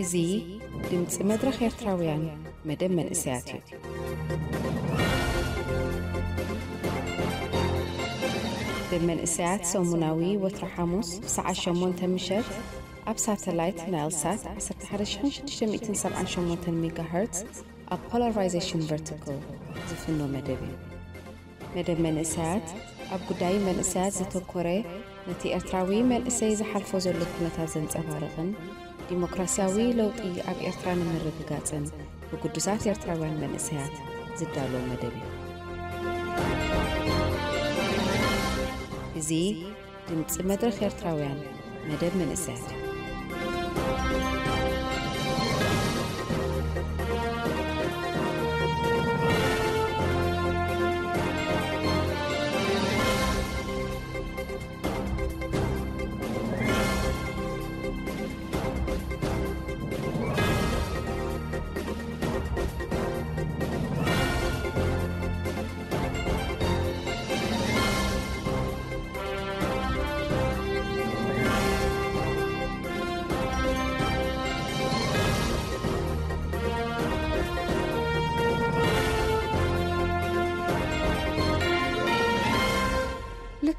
እዚ ድምፂ መድረኽ ኤርትራውያን መደብ መንእሰያት እዩ። መደብ መንእሰያት ሰሙናዊ ወትሪ ሓሙስ ብሰዓት ሸሞንተ ምሸት ኣብ ሳተላይት ናይል ሳት ዓሰርተ ሓደ ሺሕ ሽዱሽተ ሚእትን ሰብዓን ሸሞንተን ሜጋሃርትዝ ኣብ ፖላራይዜሽን ቨርቲካል ዝፍኖ መደብ እዩ። መደብ መንእሰያት ኣብ ጉዳይ መንእሰያት ዘተኮረ፣ ነቲ ኤርትራዊ መንእሰይ ዝሓልፎ ዘሎ ኩነታት ዘንጸባርቕን ዲሞክራስያዊ ለውጢ ኣብ ኤርትራ ንምርግጋጽን ብግዱሳት ኤርትራውያን መንእሰያት ዝዳሎ መደብ እዩ። እዚ ድምፂ መድረኽ ኤርትራውያን መደብ መንእሰያት።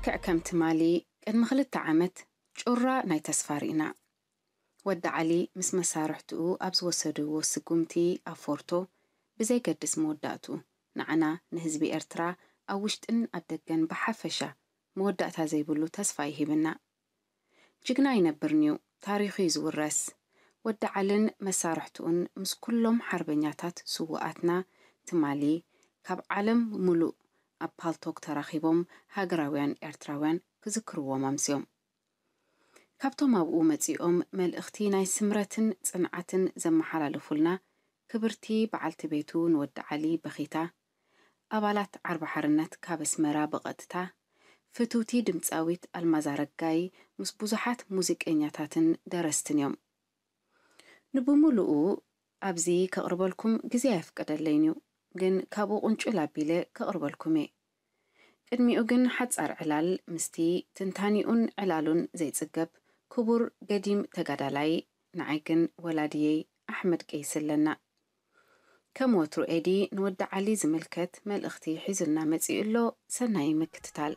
ልክዕ ከም ትማሊ ቅድሚ ክልተ ዓመት ጩራ ናይ ተስፋ ርኢና። ወዲ ዓሊ ምስ መሳርሕትኡ ኣብ ዝወሰድዎ ስጉምቲ ኣብ ፎርቶ፣ ብዘይገድስ መወዳእትኡ፣ ንዓና ንህዝቢ ኤርትራ ኣብ ውሽጥን ኣብ ደገን ብሓፈሻ መወዳእታ ዘይብሉ ተስፋ ይሂብና። ጅግና ኣይነብርን'ዩ፣ ታሪኹ እዩ ዝውረስ። ወዲ ዓልን መሳርሕትኡን ምስ ኩሎም ሓርበኛታት ስዉኣትና ትማሊ ካብ ዓለም ሙሉእ ኣብ ፓልቶክ ተራኺቦም ሃገራውያን ኤርትራውያን ክዝክርዎም ኣምስዮም። ካብቶም ኣብኡ መጺኦም መልእኽቲ ናይ ስምረትን ጽንዓትን ዘመሓላለፉልና ክብርቲ በዓልቲ ቤቱ ንወዲ ዓሊ በኺታ፣ ኣባላት ዓርቢ ሓርነት ካብ ኣስመራ ብቐጥታ፣ ፍትውቲ ድምጻዊት ኣልማዝ ኣረጋይ ምስ ብዙሓት ሙዚቀኛታትን ደረስትን እዮም። ንብምሉኡ ኣብዚ ከቕርበልኩም ግዜ ኣየፍቀደለይን እዩ፣ ግን ካብኡ ቁንጭል ኣቢለ ከቕርበልኩም እየ። ቅድሚኡ ግን ሓጻር ዕላል ምስቲ ትንታኒኡን ዕላሉን ዘይጽገብ ክቡር ገዲም ተጋዳላይ፣ ንዓይ ግን ወላድየይ ኣሕመድ ቀይሲ ኣለና። ከም ወትሩ ኤዲ ንወዲ ዓሊ ዝምልከት መልእኽቲ ሒዙልና መጺኡ ኣሎ። ሰናይ ምክትታል።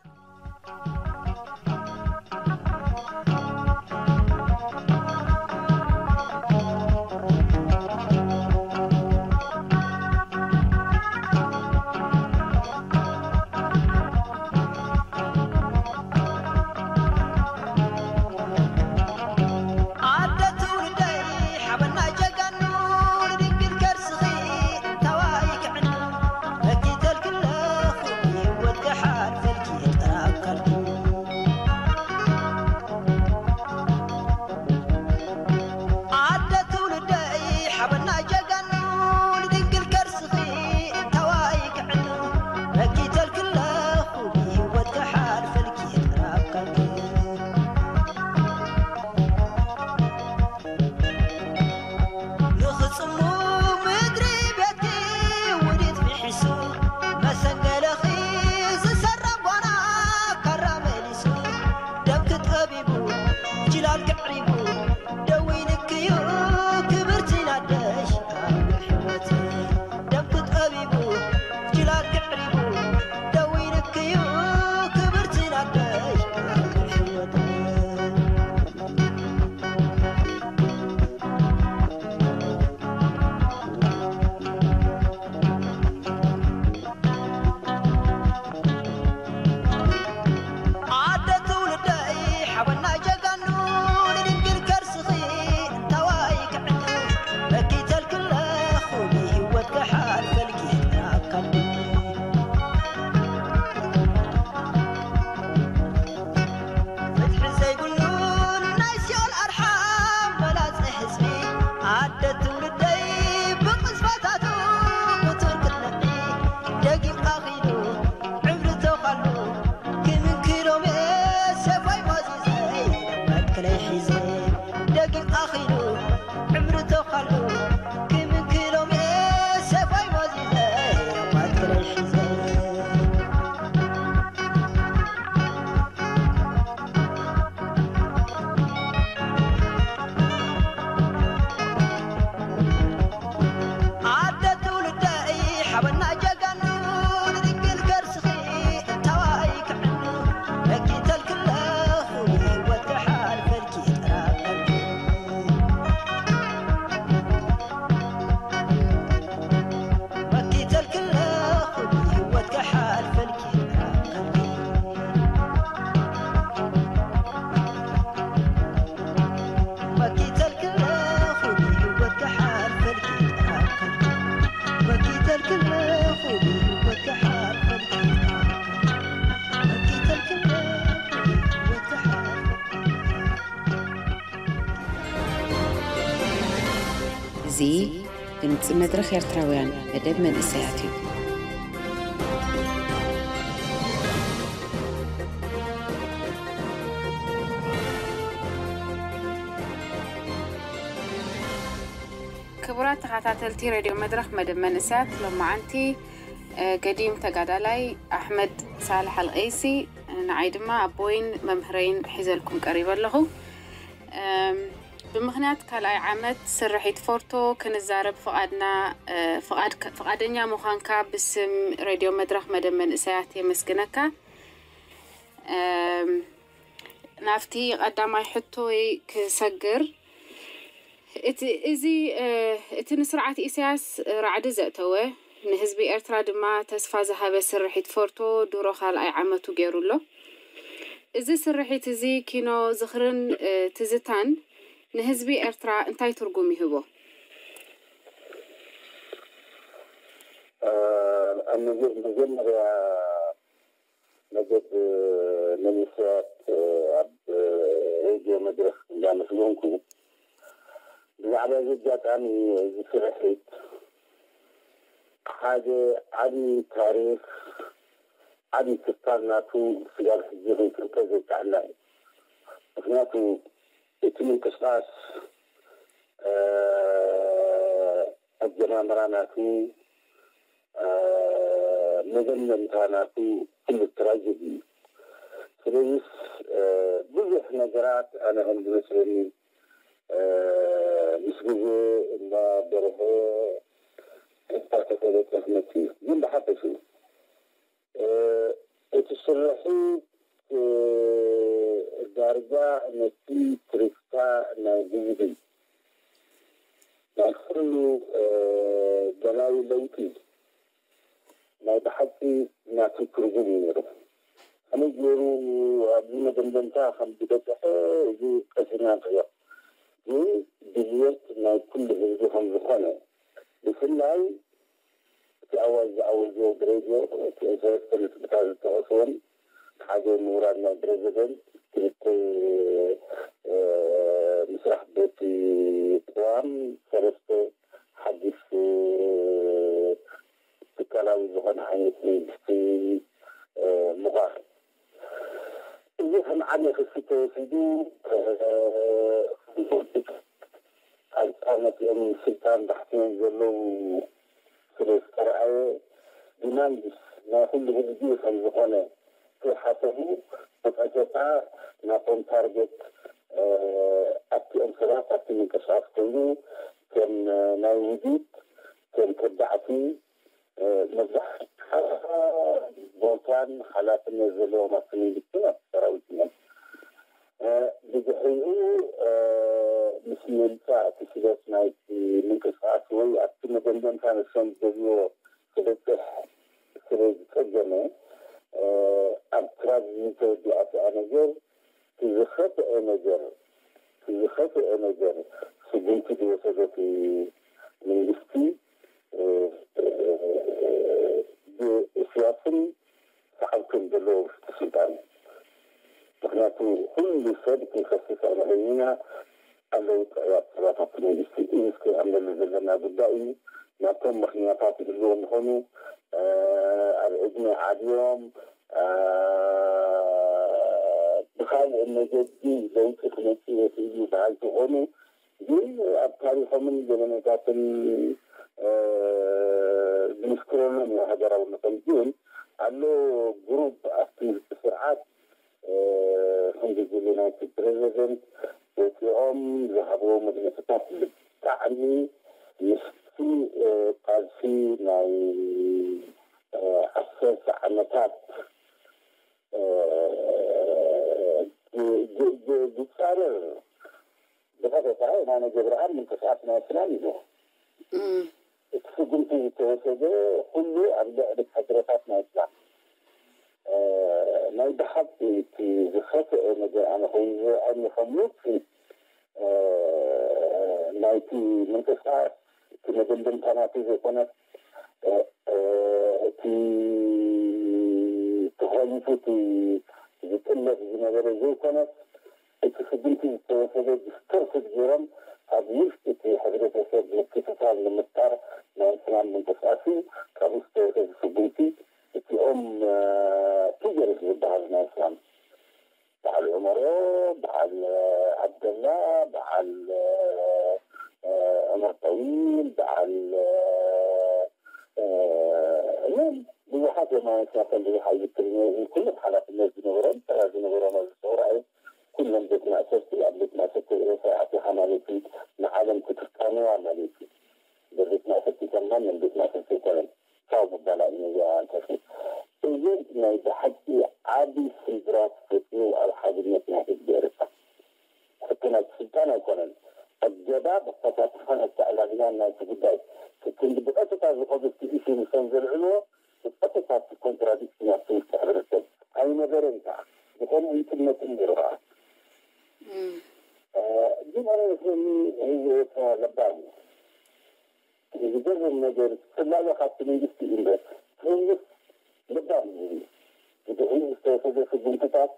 መድረኽ ኤርትራውያን መደብ መንእሰያት እዩ። ክቡራት ተኸታተልቲ ሬድዮ መድረኽ መደብ መንእሰያት፣ ሎማዓንቲ፣ እ፣ ገዲም ተጋዳላይ ኣሕመድ ሳልሕ ኣልቀይሲ፣ ንዓይ ድማ ኣቦይን መምህረይን ሒዘልኩም ቀሪበ ኣለኹ። እም፣ ብምኽንያት ካልኣይ ዓመት ስርሒት ፎርቶ ክንዛረብ ፍቓድና፣ እ፣ ፍቓድ-፣ ፍቓደኛ ምዃንካ ብስም ሬድዮ መድረኽ መደብ መንእሰያት የመስግነካ። እም፣ ናብቲ ቀዳማይ ሕቶይ ክሰግር፣ እቲ፣ እዚ፣ እ፣ እቲ ንስርዓት ኢሳያስ ራዕዲ ዘእተወ፣ ንህዝቢ ኤርትራ ድማ ተስፋ ዝሃበ ስርሒት ፎርቶ ድሮ ካልኣይ ዓመቱ ገይሩ ኣሎ። እዚ ስርሒት እዚ ኪኖ ዝኽርን፣ እ፣ ትዝታን ንህዝቢ ኤርትራ እንታይ ትርጉም ይህቦ? እ፣ ኣብ መጀ-፣ መጀመርያ መደብ መንእሰያት ኣብ ሬድዮ መድረኽ እንዳመስገንኩ፣ ብዛዕባ እዚ ኣጋጣሚ እዚ ስርሒት ሓደ ዓቢ ታሪኽ፣ ዓቢ ክፋል ናቱ ስጋብ ሕጂ ክንፈልጦ ዘይከኣልና እዩ። ምኽንያቱ እቲ ምንቅስቃስ፣ እ፣ ኣጀማምራ ናቱ፣ እ፣ መደምደምታ ናቱ ኩሉ ትራጀዲ እዩ። ስለዚስ፣ እ፣ ብዙሕ ነገራት ኣነ ከም ዝመስለኒ፣ እ፣ ምስ ግዜ እንዳበርሀ፣ እንዳተፈለጠ ክመጽእ እዩ። ግን ብሓፈሽኡ፣ እ፣ እቲ ስርሒት፣ እ፣ ዳርጋ ነቲ ትርግታ ናይ ህዝቢ ናይ ኩሉ፣ እ፣ ደላዩ ለውጢ ናይ ብሓቂ ናቱ ትርጉም እዩ ነይሩ። ከመይ ገይሩ ኣብዚ መደምደምታ ከም ዝበጽሐ እዚ ቀሲና ንሪኦ። ግን ድልየት ናይ ኩሉ ህዝቢ ከም ዝኾነ፣ ብፍላይ እቲ ኣዋጅ ዝኣወጀ ብሬድዮ እቲ ሰለስተ ነጥብታት ዝጠቐስዎን፣ ሓደ ምውራድ ናይ ፕሬዚደንት፣ ክልተ፣ እ፣ ምስራሕ ቤት ቅዋም፣ ሰለስተ ሓድሽ፣ እ፣ ትካላዊ ዝኾነ ዓይነት መንግስቲ፣ እ፣ ምዃን። እዚ ከም ዓቢ ክሲ ተወሲዱ፣ እ፣ ኣንጻር ነቲኦም ስልጣን ዳሕሲኖም ዘለዉ ስለ ዝተረኣየ፣ ዲማንድስ ናይ ኩሉ ህዝቢ ከም ዝኾነ ከይሓሰቡ፣ ብቐጥታ ናቶም ታርጌት፣ እ፣ ኣብቲኦም ሰባት ኣብቲ ምንቅስቃስ ኮይኑ፣ ከም ናይ ውዲት፣ ከም ከዳዕቲ፣ እ፣ መብዛሕትኡ ቦታን ሓላፍነት ዘለዎም ኣብቲ መንግስትን ኣብቲ ሰራዊትን እዮም። እ፣ ብድሕሪኡ፣ እ፣ ምስ ምምጻእ እቲ ስደት ናይቲ ምንቅስቃስ ወይ ኣብቲ መደምደምታ ንሶም ዝደልይዎ ክበጽሕ ስለ ዝጸገመ፣ እ፣ ኣብ ትራጅዲ ተወዲኣ እቲኣ ነገር፣ እቲ ዝኸፍአ ነገር፣ እቲ ዝኸፍአ ነገር፣ ስጉምቲ ዝወሰደ እቲ መንግስቲ፣ እ፣ ብእስያስን ሰዓብቱን ዘለዎ ውሽጢ ስልጣን። ምኽንያቱ ኩሉ ሰብ ክንኸስስ ኣይንኽእልን ኢና። ኣለዉ ጥዑያት ሰባት ኣብቲ መንግስቲ፣ እዚ እስከ ኣምለሉ ዘለና ጉዳይ እዩ። ናቶም ምኽንያታት ይህልዎም ይኾኑ። እ፣ ኣብ ዕድመ ዓብዮም፣ እ፣ ብኻልእ መገዲ ለውጢ ክመጽእ ይኽእል እዩ በሃልቲ ይኾኑ። ግን ኣብ ታሪኾምን ገበነታትን፣ እ፣ ዝምስክረሎም እዩ ሃገራውነቶም። ግን ኣሎ ግሩፕ ኣብቲ ስርዓት፣ እ፣ ከም ጉጅለ ናይቲ ፕሬዚደንት ወፂኦም ዝሃብዎ መግለፅታት ብጣዕሚ ምስቲ፣ እ፣ ቃልሲ ናይ፣ እ፣ ዓሰርተ ዓመታት፣ እ፣ ግ-፣ ግ-፣ ግ-፣ ዝፃረር ብቐጥታ የማነ ገብረኣብ ምንቅስቃስ ናይ እስላም ኢሉ። እም። እቲ ስጉምቲ ዝተወሰደ ኩሉ ኣብ ልዕሊ ካድረታት ናይ እስላም። እ፣ ናይ ብሓቂ እቲ ዝኸፍአ ነገር ኣነ ኮይኑ ዝረኣየኒ ከም ውፅኢት፣ እ፣ ናይቲ ምንቅስቃስ እቲ መደምደምታ ናቱ ዘይኮነስ፣ እ፣ እ፣ እቲ ተኾሊፉ እቲ ዝጥለፍ ዝነበረ ዘይኮነስ፣ እቲ ስጉምቲ ዝተወሰደ ዲስተርትድ ገይሮም ኣብ ውሽጢ እቲ ሕብረተሰብ ምክትታል ንምፍጣር ናይ እስላም ምንቅስቃስ እዩ። ካብኡ ዝተወሰዱ ስጉምቲ እቲኦም ፊገርስ ዝበሃሉ ናይ እስላም በዓል ዑመሮ፣ በዓል ዓብደላ፣ በዓል ዑመር ጠዊል፣ በዓል እም ብዙሓት የማኖት ናቶም ብዙሕ ኣይዝክርን እየ። ኩሎም ሓላፍነት ዝነበሮም ተራ ዝነበሮም ኣብዚ ሰውራ እዩ። ኩሎም ቤት ማእሰርቲ ኣብ ቤት ማእሰርቲ ርእሰ ኣቲኻ ማለት እዩ። ንዓለም ክትፍታንዋ ማለት እዩ። በቤት ማእሰርቲ ከም ማንም ቤት ማእሰርቲ ኣይኮነን። ቻው ምባላ እዩ ነዚኣ ኣንተሲ። እዚ ናይ ብሓቂ ዓቢ ስምብራት ፈጢሩ ኣብ ሓድነት ናይ ህዝቢ ኤርትራ። ሕቶ ናይ ስልጣን ኣይኮነን። ኣገባብ ኣፈታትሓን ኣተኣላልያን ናይቲ ጉዳይ። ክንዲ ብቐጥታ ዝኸዱ ኢሹ ንሶም ዘልዕልዎ ብቐጥታ እቲ ኮንትራዲክሽን ኣብቲ ውሽጢ ሕብረተሰብ ኣይነበረን ከዓ። ብኸምኡ ይጥመትን ነይሩ ከዓ። እም። እ፣ ግን ኣነ መስለኒ ህዝቢ ኤርትራ ለባም እዩ። ዝገርም ነገር፣ ጽላሎ ካብቲ መንግስቲ እዩ እምበር፣ እቲ መንግስቲ ለባም እዩ። ብድሕሪኡ ዝተወሰደ ስጉምትታት፣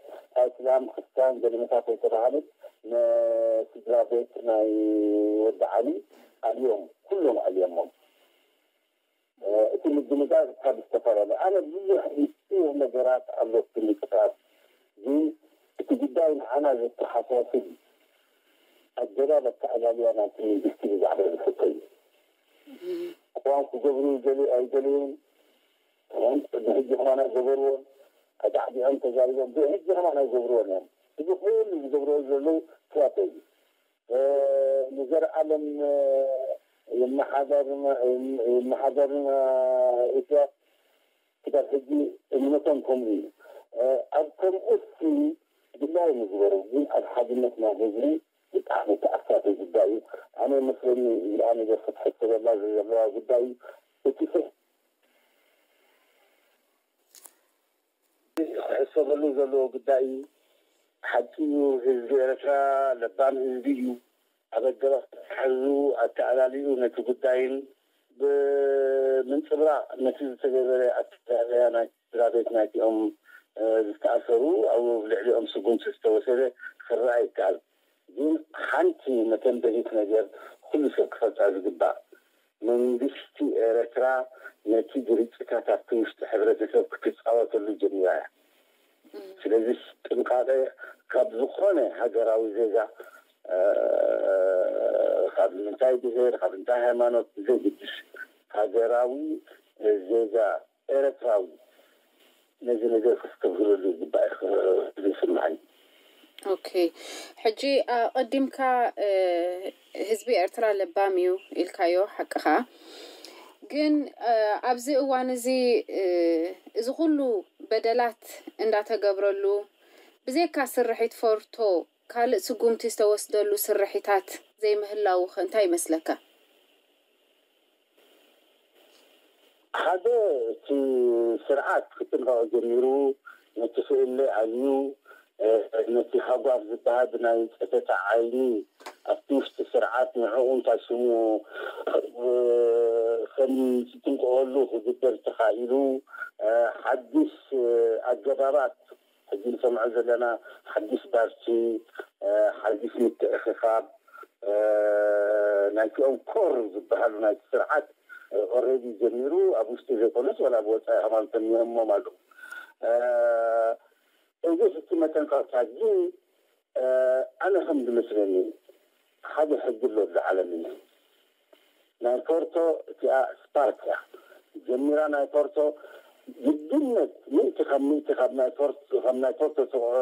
እስላም፣ ክርስትያን፣ ገለመታት ኣይተባህለን። ንስድራ ቤት ናይ ወዲ ዓሊ ኣልዮም፣ ኩሎም ኣልዮሞም። እ፣ እቲ ምድንጋር ካብ ዝተፈላለዩ፣ ኣነ ብዙሕ ምስጢር ነገራት ኣሎ፣ እቲ ምንቅስቃስ። ግን እቲ ጉዳይ ንዓና ዘተሓሳስብ ኣገባብ ኣተኣላልያ ናይቲ መንግስቲ ብዛዕባ እዚ ሕቶ እዩ። እም። ቅዋም ክገብሩ ይደልዩ ኣይደልዩን፣ ቅድሚ ሕጂ ከማን ኣይገበርዎን፣ ኣዳዕዲዖም ተዛሪቦም፣ ብሕጂ ከማን ኣይገብርዎን እዮም። እዚ ኩሉ ዝገብርዎ ዘለዉ ትያትር እዩ። እ፣ ንዘርኣለም፣ እ፣ የመሓዳርና፣ የመሓዳርና ኢሳያስ ክሳብ ሕጂ እምነቶም ከምኡ እዩ። እ፣ ኣብ ከምኡሲ ድላዮም ይግበሩ፣ ግን ኣብ ሓድነት ናይ ህዝቢ ብጣዕሚ ተኣሳሲ ጉዳይ እዩ። ኣነ መስለኒ እዚኣ ነገር ክትሕሰበላ ዘለዋ ጉዳይ እዩ። እቲ ክሕሰበሉ ዘለዎ ጉዳይ እዩ። ሓቂ እዩ፣ ህዝቢ ኤርትራ ለባም ህዝቢ እዩ። ኣብ ኣገባብ ተታሒዙ ኣተኣላልዩ ነቲ ጉዳይን ብምንጽብራቕ ነቲ ዝተገበረ ኣተኣላልያ ናይ ስድራ ቤት ናይቲኦም፣ እ፣ ዝተኣሰሩ ኣብ ልዕሊኦም ስጉምቲ ዝተወሰደ ክረኣ ይከኣል። ግን ሓንቲ መተንበሂት ነገር ኩሉ ሰብ ክፈልጣ ዝግባእ፣ መንግስቲ ኤርትራ ነቲ ግርጭታት ኣብቲ ውሽጢ ሕብረተሰብ ክትጻወተሉ ጀሚራ እያ። እም። ስለዚ ጥንቃቐ ካብ ዝኾነ ሃገራዊ ዜጋ፣ እ፣ ካብ ምንታይ ብሄር፣ ካብ እንታይ ሃይማኖት ብዘይግድስ፣ ሃገራዊ ዜጋ ኤርትራዊ ነዚ ነገር ከስተብህለሉ ይግባእ እዩ ዝስምዓኒ። ኦኬ፣ ሕጂ ኣቐዲምካ፣ እ፣ ህዝቢ ኤርትራ ለባም እዩ ኢልካዮ፣ ሓቅኻ። ግን፣ እ፣ ኣብዚ እዋን እዚ፣ እ፣ እዚ ኩሉ በደላት እንዳተገብረሉ፣ ብዘይካ ስርሒት ፎርቶ ካልእ ስጉምቲ ዝተወስደሉ ስርሒታት ዘይምህላዉኸ እንታይ ይመስለካ? ሓደ፣ እቲ ስርዓት ክጥንቐቕ ጀሚሩ፣ ነቲ ክእለ ኣልዩ፣ እ፣ ነቲ ሃጓፍ ዝበሃል ብናይ ጸጥታ ዓይኒ ኣብቲ ውሽጢ ስርዓት ንዕኡ እንታይ ሽሙ፣ እ፣ ከም ዝጥንቀቐሉ ክግበር ተኻኢሉ፣ እ፣ ሓድሽ፣ እ፣ ኣገባባት ሕጂ ንሰምዖ ዘለና ሓድሽ ባርቺ፣ እ፣ ሓድሽ ምትእኽኻብ፣ እ፣ ናይቲኦም ኮር ዝበሃሉ ናይቲ ስርዓት፣ እ፣ ኦልሬዲ ጀሚሩ ኣብ ውሽጢ ዘይኮነስ ዋላ ኣብ ወጻኢ ሃማኖቶም እኒኦሞም ኣለዉ። እ፣ እዚ ሕጂ መጠንቀቕታ ግን፣ እ፣ ኣነ ከም ዝመስለኒ ሓደ ሕጊ ኣሎ ኣብዚ ዓለም እዚ። ናይ ፖርቶ እቲኣ ስፓርክ እያ ጀሚራ። ናይ ፖርቶ ግድነት ሚእቲ ካብ ሚእቲ ካብ ናይ ፖርቶ፣ ካብ ናይ ፖርቶ እ፣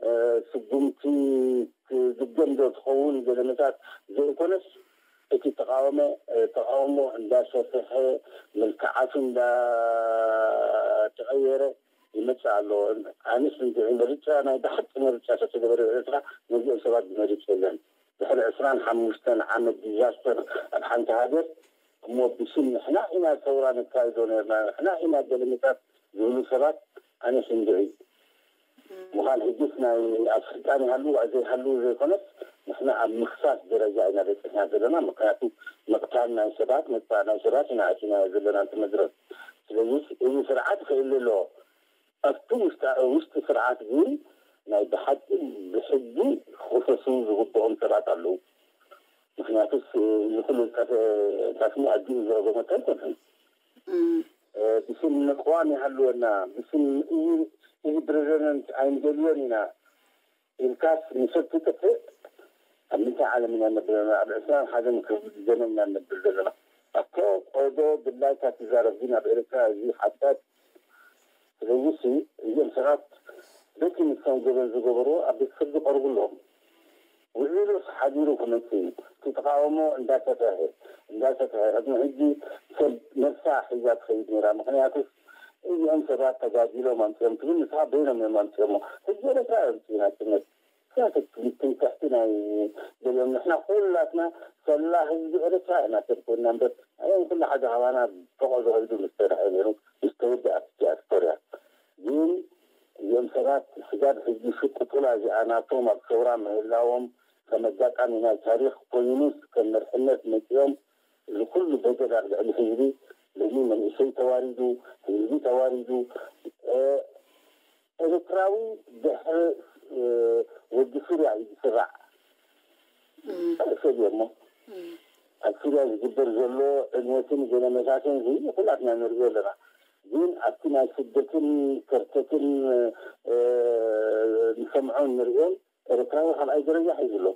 እ፣ ስጉምቲ ትድገም ዶ ትኸውን ገለመታት ዘይኮነስ፣ እቲ ተቃወመ፣ እ፣ ተቃውሞ እንዳሰፍሐ፣ መልክዓቱ እንዳተቐየረ ይመጽእ ኣሎ። ኣነስ እንድዒ ምርጫ፣ ናይ ብሓቂ ምርጫ ተተገበረ ኤርትራ፣ ነዚኦም ሰባት ዝመርጽ የለን። ድሕሪ ዕስራን ሓሙሽተን ዓመት ዲዛስተር ኣብ ሓንቲ ሃገር፣ እሞ ብስም ንሕና ኢና ሰውራ ነካይዶ ነርና፣ ንሕና ኢና ገለመታት ዝብሉ ሰባት ኣነስ እንድዒ። ምዃን ሕጅስ ናይ ኣብ ስልጣን ይሃሉ ዘይሃሉ ዘይኮነስ፣ ንሕና ኣብ ምኽሳስ ደረጃ ኢና በጺሕና ዘለና። ምኽንያቱ ምቕታል ናይ ሰባት፣ ምጥፋእ ናይ ሰባት ኢና ኣቲና ዘለና እቲ መድረኽ። ስለዚ እዚ ስርዓት ክእል ኣለዎ። ኣብቲ ውሽጣ-፣ ውሽጢ ስርዓት ግን ናይ ብሓቂ ብሕጊ ክኽሰሱ ዝግብኦም ሰባት ኣለዉ። ምክንያቱስ እዚ ኩሉ ዝጠፍአ ታስሙ ኣዲኡ ዝረገመት ኣይኮነን። ብስም ምቅዋም ይሃልወና፣ ብስም እዚ ፕሬዚደንት ኣይንደልዮን ኢና ኢልካስ ንሰብ ትጥፍእ? ኣብ ምንታይ ዓለም ኢና ነብር ዘለና? ኣብ ዕስራን ሓደን ክፍለ ዘመን ኢና ነብር ዘለና። ኣቶ ቆዶ ድላይካ ትዛረብ፣ ግን ኣብ ኤርትራ እዚ ሓጢኣት። ስለዚሲ እዚኦም ሰባት በቲ ንሶም ገበን ዝገበሩ ኣብ ቤተሰብ ዝቐርቡ ኣለዎም። ውዒሉስ ሓዲሩ ክመጽእ እዩ። እቲ ተቃውሞ እንዳሰፍሐ እንዳሰፍሐ፣ ቅድሚ ሕጂ ሰብ ነብሳ ሒዛ ትኸይድ ነይራ። ምክንያቱስ እዚኦም ሰባት ተጋዲሎም ኣምፅኦም ትብል፣ ንስኻ በይኖም እዮም ኣምፅኦሞ። ህዝቢ ኤርትራ እዮም ፅናትነት ትንክሕቲ ናይ ገሊኦም። ንሕና ኩላትና ሰላ ህዝቢ ኤርትራ ኢና ሰብ ኮይና እምበር፣ ኣዮም ኩሉ ሓደ ካባና ብቆ ዝኸይዱ ምስ ተረሐ ነይሩ፣ ምስ ተወድኣ ዲያስፖርያ። ግን እዚኦም ሰባት ስጋብ ሕጂ ሽቁጡላ እዚኣ ናቶም ኣብ ሰውራ ምህላዎም ከም ኣጋጣሚ ናይ ታሪኽ ኮይኑስ ከም መርሕነት መጺኦም እዚ ኩሉ በደል ኣብ ልዕሊ ህዝቢ፣ ልዕሊ መንእሰይ ተዋሪዱ፣ ህዝቢ ተዋሪዱ። ኤርትራዊ ድሕሪ ወዲ ሱርያ እዩ ዝስራዕ። ሰብ እሞ ኣብ ሱርያ ዝግበር ዘሎ ዕንወትን ገለ መሳሰን እዚ ኩላትና ንሪኦ ኣለና። ግን ኣብቲ ናይ ስደትን ከርተትን ንሰምዖን ንሪኦን ኤርትራዊ ካልኣይ ደረጃ ሒዙ ኣሎ።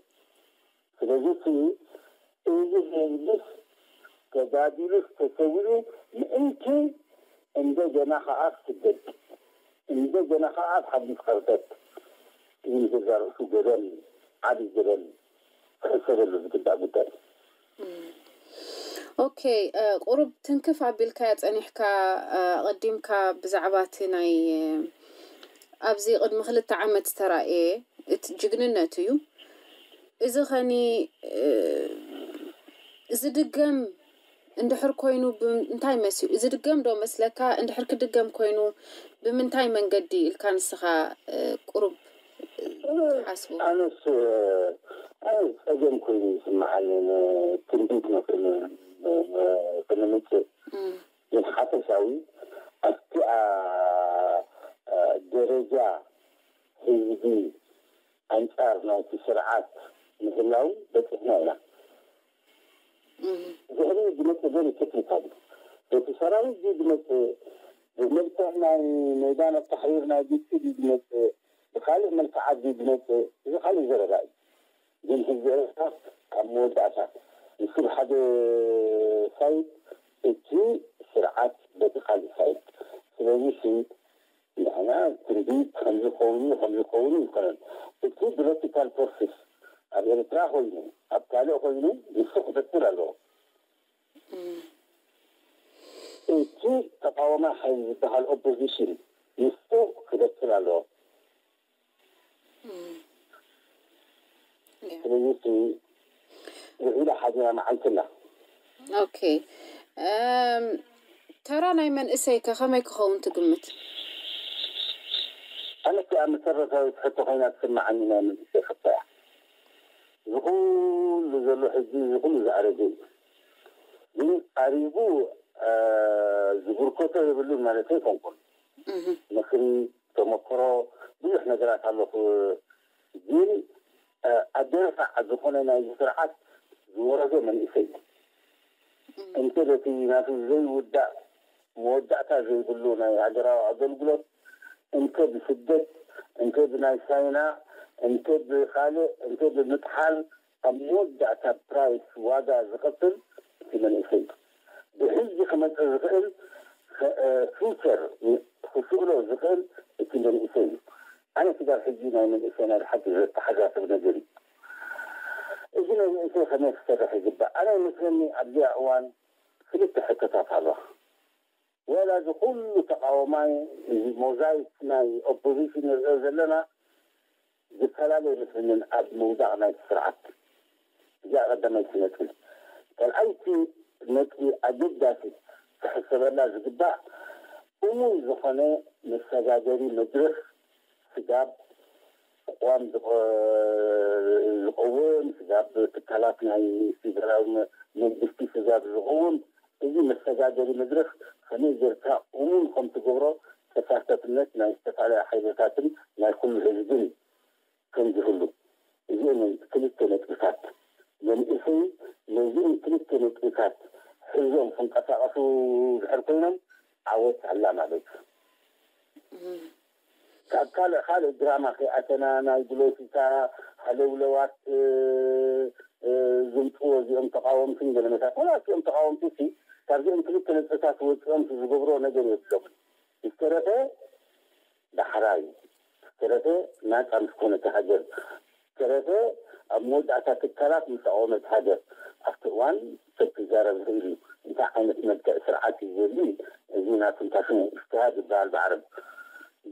ስለዚ እቲ እዚ ህዝብስ ተጋዲሉስ ተሰዊኡ ምእንቲ እንደገና ከኣ ስደት፣ እንደገና ከኣ ኣብ ሓዲስ ከርተት። እዚ ንገዛ ርእሱ ገበን፣ ዓቢ ገበን ክሕሰበሉ ዝግባእ ጉዳይ። ኦኬ፣ ቁሩብ ትንክፍ ኣቢልካያ ጸኒሕካ፣ ኣቐዲምካ ብዛዕባ እቲ ናይ ኣብዚ ቅድሚ ክልተ ዓመት ዝተራእየ እቲ ጅግንነት እዩ። እዚ ኸኒ ዝድገም እንድሕር ኮይኑ እንታይ መስዩ? ዝድገም ዶ መስለካ? እንድሕር ክድገም ኮይኑ ብምንታይ መንገዲ ኢልካ ንስኻ ቁሩብ ትሓስቦ? ኣነስ ኣነ ጸገም ኮይኑ ይስምዓኒ። ትንቢት ነው ክንምጽእ ግን ሓፈሻዊ ኣብቲኣ ደረጃ ህዝቢ ኣንጻር ናይቲ ስርዓት ምህላው በጺሕና ኢና። ዝሕሪ ዝመጽእ ግን ቴክኒካል እዩ። በቲ ሰራዊት ድዩ ዝመጽእ፣ ብመልክዕ ናይ ሜዳ ናይ ታሕሪር ናይ ግጭት ድዩ ዝመጽእ፣ ብካልእ መልክዓት ድዩ ዝመጽእ፣ እዚ ካልእ ዘረባ እዩ። ግን ህዝቢ ኤርትራ ካብ መወዳእታ ንሱ ብሓደ ሳይድ እቲ ስርዓት በቲ ካልእ ሳይድ። ስለዚ ንሕና ትንቢት ከምዚ ከውኒ ከምዚ ከውኒ ይኮነን። እቲ ፖለቲካል ፕሮሰስ ኣብ ኤርትራ ኮይኑ ኣብ ካልእ ኮይኑ ንሱ ክበትር ኣለዎ። እቲ ተቃዋማይ ሓይሊ ዝበሃል ኦፖዚሽን ንሱ ክበትር ኣለዎ። ስለዚ ውዒላ ሓዲራ መዓልቲ ኣላ። ኦኬ፣ ተራ ናይ መንእሰይ ከ ከመይ ክኸውን ትግምት? ኣነ እቲኣ መሰረታዊት ሕቶ ኮይና ትስምዓኒ ናይ መንእሰይ ሕቶ እያ። እዚ ኩሉ ዘሎ ሕጂ እዚ ኩሉ ዝኣረገ እዩ። ግን ኣሪጉ ዝብርከቶ የብሉን ማለት ኣይኮንኩን። ምኽሪ፣ ተመክሮ፣ ብዙሕ ነገራት ኣሎ። ግን ኣደረፋዕ ዝኾነ ናይዚ ስርዓት ዝወረዶ መንእሰይ እዩ። እንተ በቲ ናቱ ዘይውዳእ መወዳእታ ዘይብሉ ናይ ሃገራዊ ኣገልግሎት እንተ ብስደት እንተ ብናይ ቻይና እንተ ብኻልእ እንተ ብምጥሓል ኣብ መወዳእታ ፕራይስ ዋጋ ዝኸፍል እቲ መንእሰይ እዩ። ብሕጂ ክመፅእ ዝኽእል ፊውቸር ክስእሎ ዝኽእል እቲ መንእሰይ እዩ። ኣነ ስጋብ ሕጂ ናይ መንእሰይ ናይ ብሓቂ ዘተሓሳስብ ነገር እዩ። እዚ ናይ መንእሰይ ከመይ ክሰርሕ ይግባእ? ኣነ ይመስለኒ ኣብዚኣ እዋን ክልተ ሕቶታት ኣለዋ። ወላ እዚ ኩሉ ተቃዋማይ እዚ ሞዛይክ ናይ ኦፖዚሽን ንሪኦ ዘለና ዝፈላለ ይመስለንን ኣብ ምውዳቕ ናይቲ ስርዓት። እዚኣ ቀዳመይቲ ነጥቢ። ካልኣይቲ ነጥቢ ኣገዳሲት ክሕሰበላ ዝግባእ እሙን ዝኾነ መሰጋገሪ መድረኽ ስጋብ ኣቕዋም ዝቐውም ስጋብ ትካላት ናይ ፌደራል መንግስቲ ስጋብ ዝቐውም እዚ መሰጋገሪ መድረኽ ከመይ ጌርካ እሙን ከም ትገብሮ ተሳተፍነት ናይ ዝተፈላለዩ ሓይልታትን ናይ ኩሉ ህዝብን ከም ዝህሉ እዚኦም ክልተ ነጥብታት መንእሰይ ድሕር ኮይኖም ዓወት ኣላ ማለት እዩ። ካብ ካልእ ካልእ ድራማ ከይኣተና ናይ ብሎቲካ ሃለውለዋት ዝምፅዎ እዚኦም ተቃወምትን ገለመታት ዋላ እዚኦም ተቃወምቲ ሲ ካብዚኦም ክልተ ነጥብታት ወፂኦም ዝገብሮ ነገር የብሎም። ዝተረፈ ዳሕራይ ዝተረፈ ናፃ ምስ ኮነት ሃገር ዝተረፈ ኣብ መወዳእታ ትካላት ምስ ኣቆመት ሃገር ኣብቲ እዋን ሰብ ክዛረብ ይኽእል እዩ። እንታይ ዓይነት መልክዕ ስርዓት እዩ ዘድሊ? እዚ ናቱ እንታይ ሽሙ እጅትሃድ ይበሃል ብዓረብ።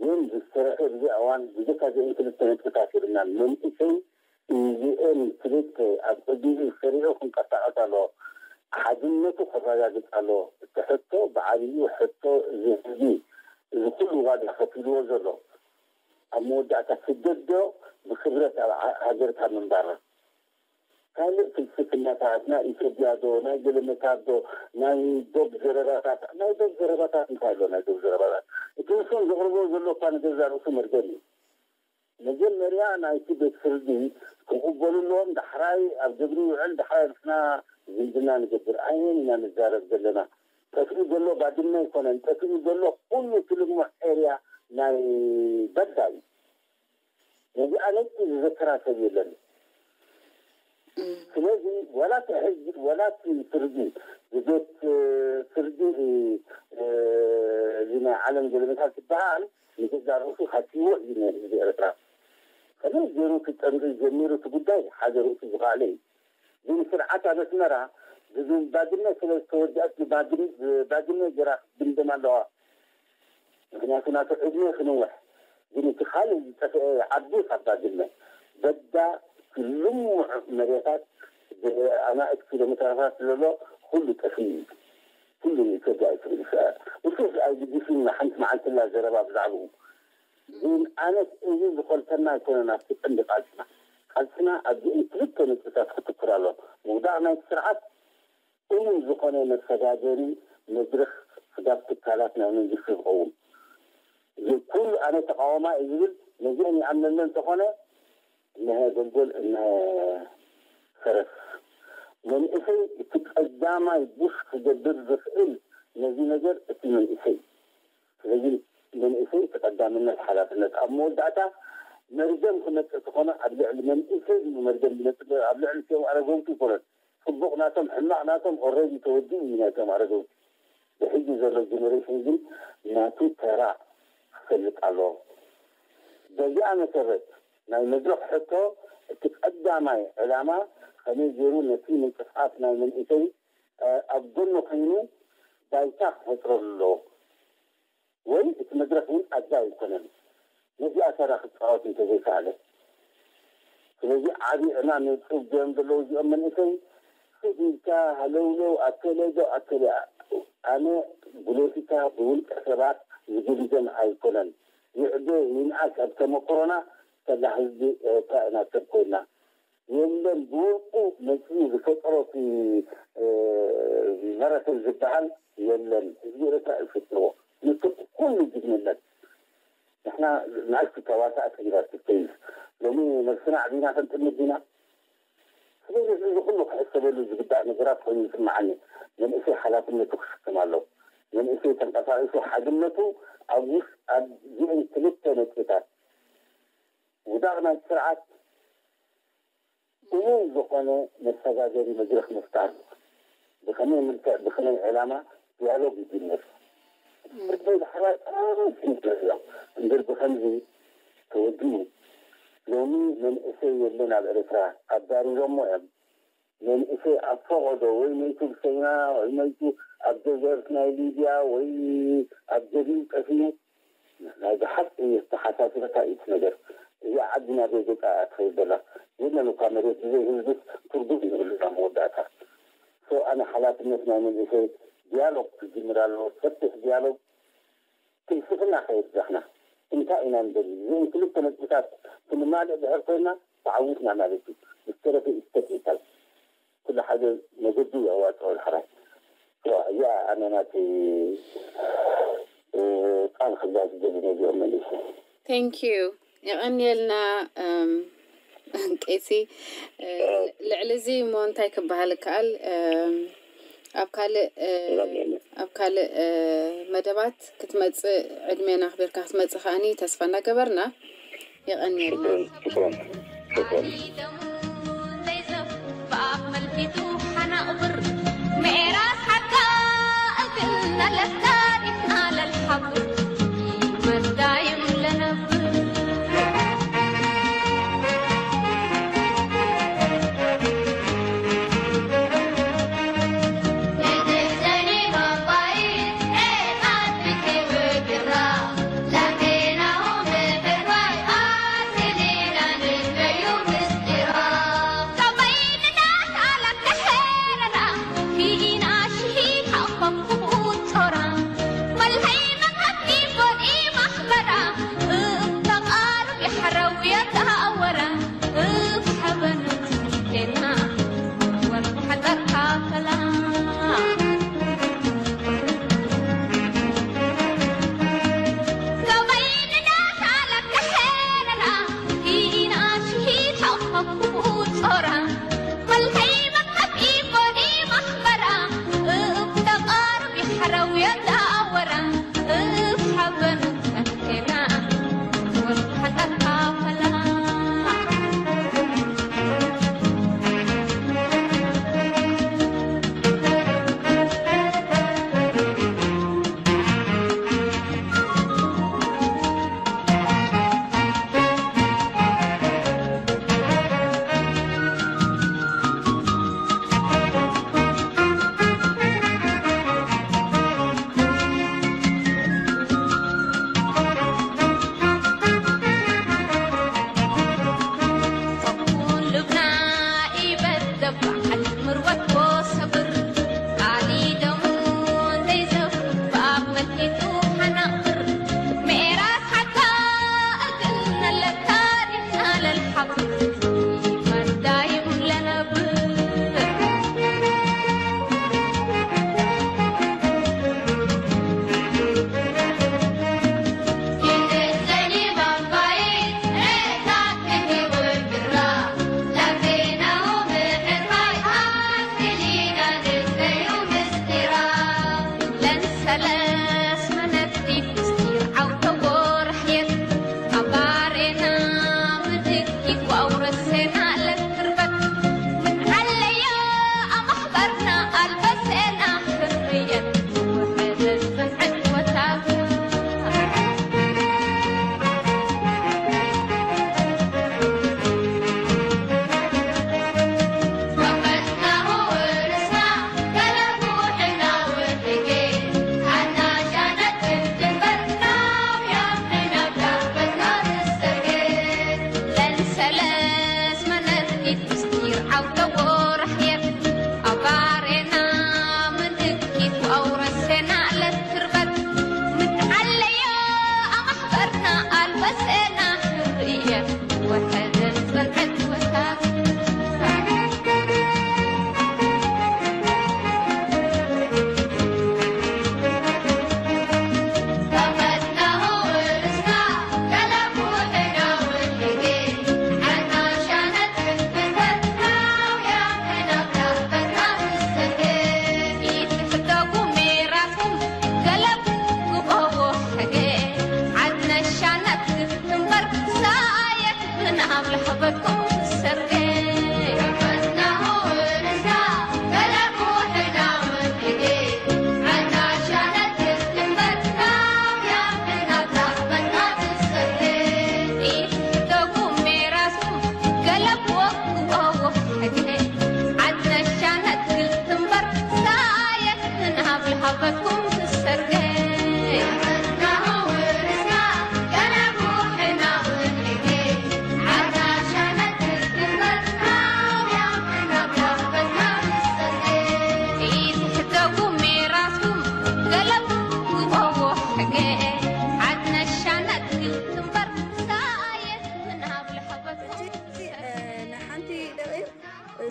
ግን ዝተረፈ ብዚ እዋን ብዘካ እዚአን ክልተ ነጥብታት የብልናን። መንእሰይ እዚአን ክልተ ኣብ ቅድሚኡ ሰሪዑ ክንቀሳቀስ ኣለዎ። ሓድነቱ ከረጋግፅ ኣለዎ። እቲ ሕቶ ብዓብዩ ሕቶ እዚ ህዝቢ እዚ ኩሉ ዋጋ ከፊልዎ ዘሎ ኣብ መወዳእታ ስደት ዶ ብክብረት ኣብ ሃገርካ ምንባር ካልእ ፍልስፍናታት ናይ ኢትዮጵያ ዶ ናይ ገለመታት ዶ ናይ ዶብ ዘረባታት ናይ ዶብ ዘረባታት እንታይ ኣሎ ናይ ዶብ ዘረባታት እቲ ንሶም ዘቕርቦ ዘሎ እኳ ንገዛ ርእሱ መርገም እዩ። መጀመርያ ናይቲ ቤት ፍርዲ ክቕበሉ ኣለዎም ዳሕራይ ኣብ ግብሪ ይውዕል ዳሕራይ ንሕና ዝምድና ንገብር ኣይን ኢና ንዛረብ ዘለና። ጠፊኡ ዘሎ ባድመ ኣይኮነን ጠፊኡ ዘሎ ኩሉ ትልሙዕ ኤርያ ናይ በዳ እዩ። ነዚኣ ነቲ ዝዘከራ ሰብ የለን። ስለዚ ወላ እቲ ሕዚ ወላ እቲ ፍርዲ ብቤት ፍርዲ እዚ ናይ ዓለም ገለመታት ዝበሃል ንገዛ ርእሱ ሃኪዎ እዩ ንህዝቢ ኤርትራ። ከመይ ገይሩ ክጠምሪ ጀሚሩ እቲ ጉዳይ ሓደ ርእሱ ዝኸኣለ እዩ። ግን ስርዓት ኣብ ኣስመራ ብባድመ ስለ ዝተወድአት ብባድመ ገይራ ክትድምደም ኣለዋ። ምክንያቱ ናቱ ዕድመ ክንውሕ ግን እቲ ካልእ ዝጠፍአ ዓዲ ካብ ባድመ በዳ እቲ ልሙዕ መሬታት ብኣማእት ኪሎ ሜትራታት ዘሎ ኩሉ ጠፍኡ እዩ። ኩሉ ንኢትዮጵያ ኣይትብል እሱ ኣይግድስን ሓንቲ መዓልትላ ዘረባ ብዛዕባኡ ግን ኣነስ እዚ ዝኮልተና ኣይኮነን ኣብቲ ቀንዲ ቃልስና ቃልስና ኣብዚኦም ክልተ ነጥብታት ክትኩር ኣሎ ምውዳቕ ናይቲ ስርዓት እሙን ዝኾነ መሰጋገሪ መድረኽ ስጋብ ትካላት ናይ መንግስቲ ዝኸውን እዚ ኩሉ ኣነ ተቃዋማ እዩ ዝብል ነዚአን ይኣምነለን እንተኾነ እነሀ ጎልጎል እነሀ ፈረስ መንእሰይ እቲ ቀዳማይ ቡሽ ክገብር ዝኽእል ነዚ ነገር እቲ መንእሰይ ስለዚ መንእሰይ እቲ ቀዳምነት ሓላፍነት ኣብ መወዳእታ መርገም ክመፅእ ተኾነ ኣብ ልዕሊ መንእሰይ እዩ መርገም ዝመፅእ ኣብ ልዕሊ እቲኦም ኣረገውቲ ይኮነን ፅቡቕ ናቶም ሕማቕ ናቶም ኦረዲ ተወዲኡ እዩ ናይቶም ኣረገውቲ ብሕጂ ዘሎ ጀነሬሽን ግን ናቱ ተራ ክፈልጥ ኣለዎ በዚኣ መሰረት ናይ መድረኽ ሕቶ እቲ ቀዳማይ ዕላማ ከመይ ገይሩ ነቲ ምንቅስቃስ ናይ መንእሰይ ኣብ ጎኑ ኮይኑ ባይታ ክፈጥረሉ ኣለዎ ወይ እቲ መድረኽ እውን ኣድላይ ኣይኮነን ነዚኣ ተራ ክፃወት እንተዘይከኣለ ስለዚ ዓብዪ ዕማም የውፅኡ ገይሮም ዘለዉ እዚኦም መንእሰይ ሱፍ ኢልካ ሃለውለው ኣከለ ዶ ኣከለ ኣነ ብሎቲካ ብውልቀ ሰባት ዝግምገም ኣይኮነን ይዕበ ይንኣስ ኣብ ተመክሮና ከላ ህዝቢ ኤርትራ ኢና ሰብ ኮይና የለን ብውልቁ መፅኡ ዝፈጠሮ እቲ መረክብ ዝበሃል የለን ህዝቢ ኤርትራ እዩ ፈጢርዎ ንሱ ኩሉ ጅግንነት ንሕና ንኣሽቱ ተዋሳእቲ ኢና ትተይዝ ሎሚ ነብስና ኣዕቢና ከንጥምት ኢና ስለዚ እዚ ኩሉ ክሕሰበሉ ዝግባእ ነገራት ኮይኑ ይስምዓኒ መንእሰይ ሓላፍነቱ ክሽከም ኣለዎ መንእሰይ ተንቀሳቂሱ ሓድነቱ ኣብ ውሽ ኣብዚአን ክልተ ነጥብታት ውዳቕ ናይቲ ስርዓት እሙን ዝኾነ መሰጋገሪ መድረኽ ምፍጣር ብኸመይ ምልክዕ ብኸመይ ዕላማ ዲያሎግ ይጅምር እቶም ዳሕራይ ጥራይ እዮም እምበር ብኸምዚ ተወዲኡ ሎሚ መንእሰይ የለን ኣብ ኤርትራ ኣባሪሮሞ እዮም መንእሰይ ኣብ ፈቐዶ ወይ መይቱ ብሰይና ወይ መይቱ ኣብ ደዘርት ናይ ሊብያ ወይ ኣብ ጀሊል ጠፊኡ ናይ ብሓቂ ዝተሓሳስበካ እዩ እቲ ነገር። እዚኣ ዓዲ ናበይ ገጻ እያ ትኸይድ ዘላ? የለን እኳ መሬት ብዘይ ህዝብስ ትርጉም የብሉን ኣብ መወዳእታ። So ኣነ ሓላፍነት ናይ መንእሰይ ዲያሎግ ክጅምር ኣለዎ፣ ሰፊሕ ዲያሎግ ፍልስፍና ከየብዛሕና እንታይ ኢና ንደሊ? እዘን ክልተ ነጥብታት ክንማልእ ድሕር ኮይና ተዓዊትና ማለት እዩ። ዝተረፈ is technical ኩሉ ሓደ መገዱ የዋፅኦ ዳሕራይ። እዚኣ ኣነ ናተይ ቃል ክዛዝ ዝደሊ ነዚኦም መሊሰ። Thank you የቐንየልና ቀሲ ልዕሊ እዚ እሞ እንታይ ክበሃል ይከኣል ኣብ ካልእ ኣብ ካልእ መደባት ክትመጽእ ዕድሜና ኣኽቢርካ ክትመጽእ ከኣኒ ተስፋ እናገበርና። የቐንየልና። ሽኩረን ሽኩረን።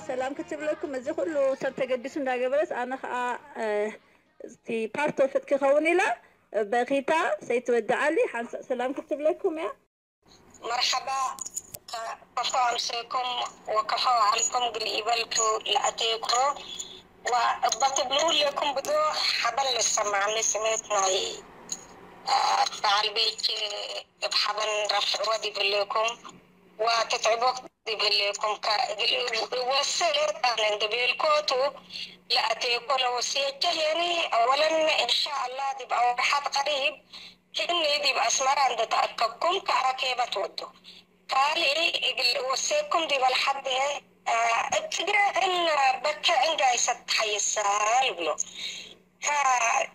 ሰላም ክትብለኩም እዚ ኩሉ ሰብ ተገዲሱ እንዳገበረስ ኣነ ከዓ እቲ part of it ክኸውን ኢላ በኺታ ሰይትወድዓሊ ሓንሳእ ሰላም ክትብለኩም እያ። مرحبا كفو أمسيكم وكفو عنكم قل إبلتو لأتيكرو እባ ትብልዉ ኣለኩም ብዶ ሓበን ልሰማዓኒ ስሜት ናይ በዓል ቤት እብ ሓበን ረፍዕወ ዲብልኩም ወትትዕቦ ዲብልኩም እግል ወሰ ጣን እንድቤልኮቱ ለኣቴኮ ለወስየቸ የኒ ኣወለን እንሻ ኣላ ዲብ ኣወርሓት ቀሪብ ክእኒ ዲብ ኣስመራ እንድተኣከብኩም ከኣ ኬበ ትወዱ ካልእ እግል ወሴኩም ዲበ ለሓደ እብ ትግረ እን በከ እን ጋይሰት ተሓይሰ ልብሎ። ከ-፣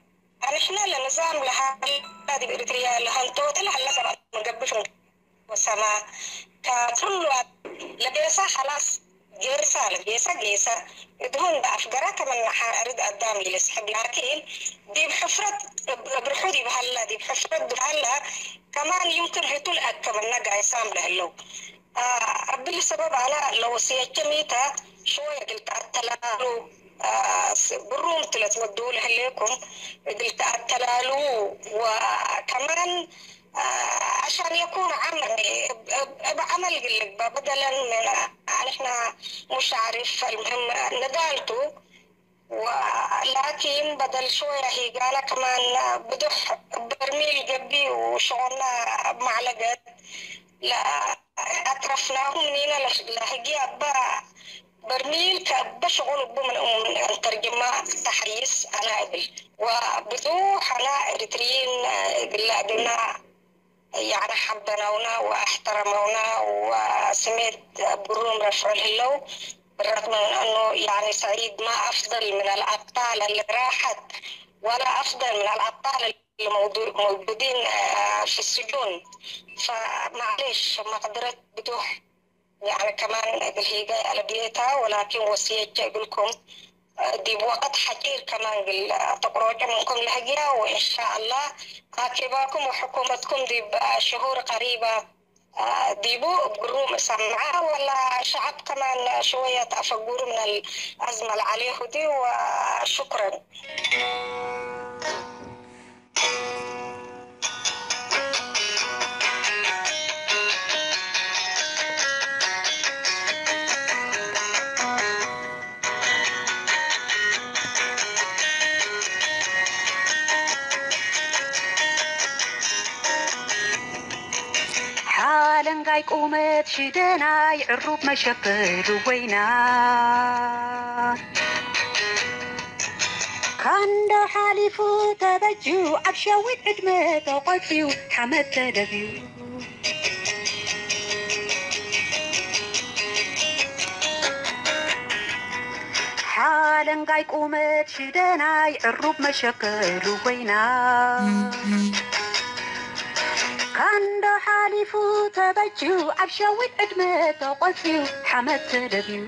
ኣንሕነ ለንዛም ለሃላ ዲብ ኤሪትርያ ለሀንጦተ ለሀላ ሰባት መገብፍ ወሰማ ከኩሉ ለቤሳ ኸላስ ጌሳ ለጌሳ ጌሳ እድሁን ለአፍገራ ከመን ሐርድ አዳም ኢልስሕብ ላኪን ዲብ ሕፍረት እብ ርሑ ዲብ ሀላ ዲብ ሕፍረት ዲብ ሀላ ከማን ይምክን ህቱ ለአከበና ጋይሳም ለህለው። አብል ሰበብ አና ለወስየቸ ሚተ ሸወየ እግል ተአተላሉ ብሩም ትለት ወዱ ለህሌኩም እግል ተአተላሉ ወከማን عشان يكون عمل ب عمل قلك بدلا من نحن مش عارف المهم نقالته ولكن بدل شوية هي قال كمان بدح برميل قبي وشغلنا معلقة لا أطرفناهم نينا لهجي أبا برميل كأبا شغل أبو من أم ترجمة تحريس أنا أبل وبدو حنا إريتريين قلنا يعني حبنونا واحترمونا وسميت بروم رفع له بالرغم من أنه يعني سعيد ما أفضل من الأبطال اللي راحت ولا أفضل من الأبطال اللي موجودين في السجون. فمعليش ما قدرت بدوح يعني كمان بالهيجة على بيتها ولكن وصية قلكم ዲብ ወቅት ሐጪር ከማን እግል ተቅሮጨ ምንኩም ለህግያ ወእንሻአላህ አኬባኩም ወሕኩመትኩም ዲብ ሽሁር ቀሪበ ዲቡ እብ ግሩም እሰምዐ ወላ ሸዐብ ከማን ሽወየ ተአፈጉሩ ምን አልአዝመ ለዐሌሁ ዲ ወሹክረን። ሓለንጋይ ቁመት ሽደናይ ዕሩብ መሸፈሉ ወይና ካንዶ ሓሊፉ ተበጅዩ ኣብ ሸዊት ዕድመ ተቆጽዩ ሓመድ ተደብዩ። ሓለንጋይ ቁመት ሽደናይ ዕሩብ መሸከሉ ኮይና ካንዶ ሓሊፉ ተበጅዩ ኣብ ሸዊት ዕድመ ተቆጽዩ ሓመድ ተደብዩ።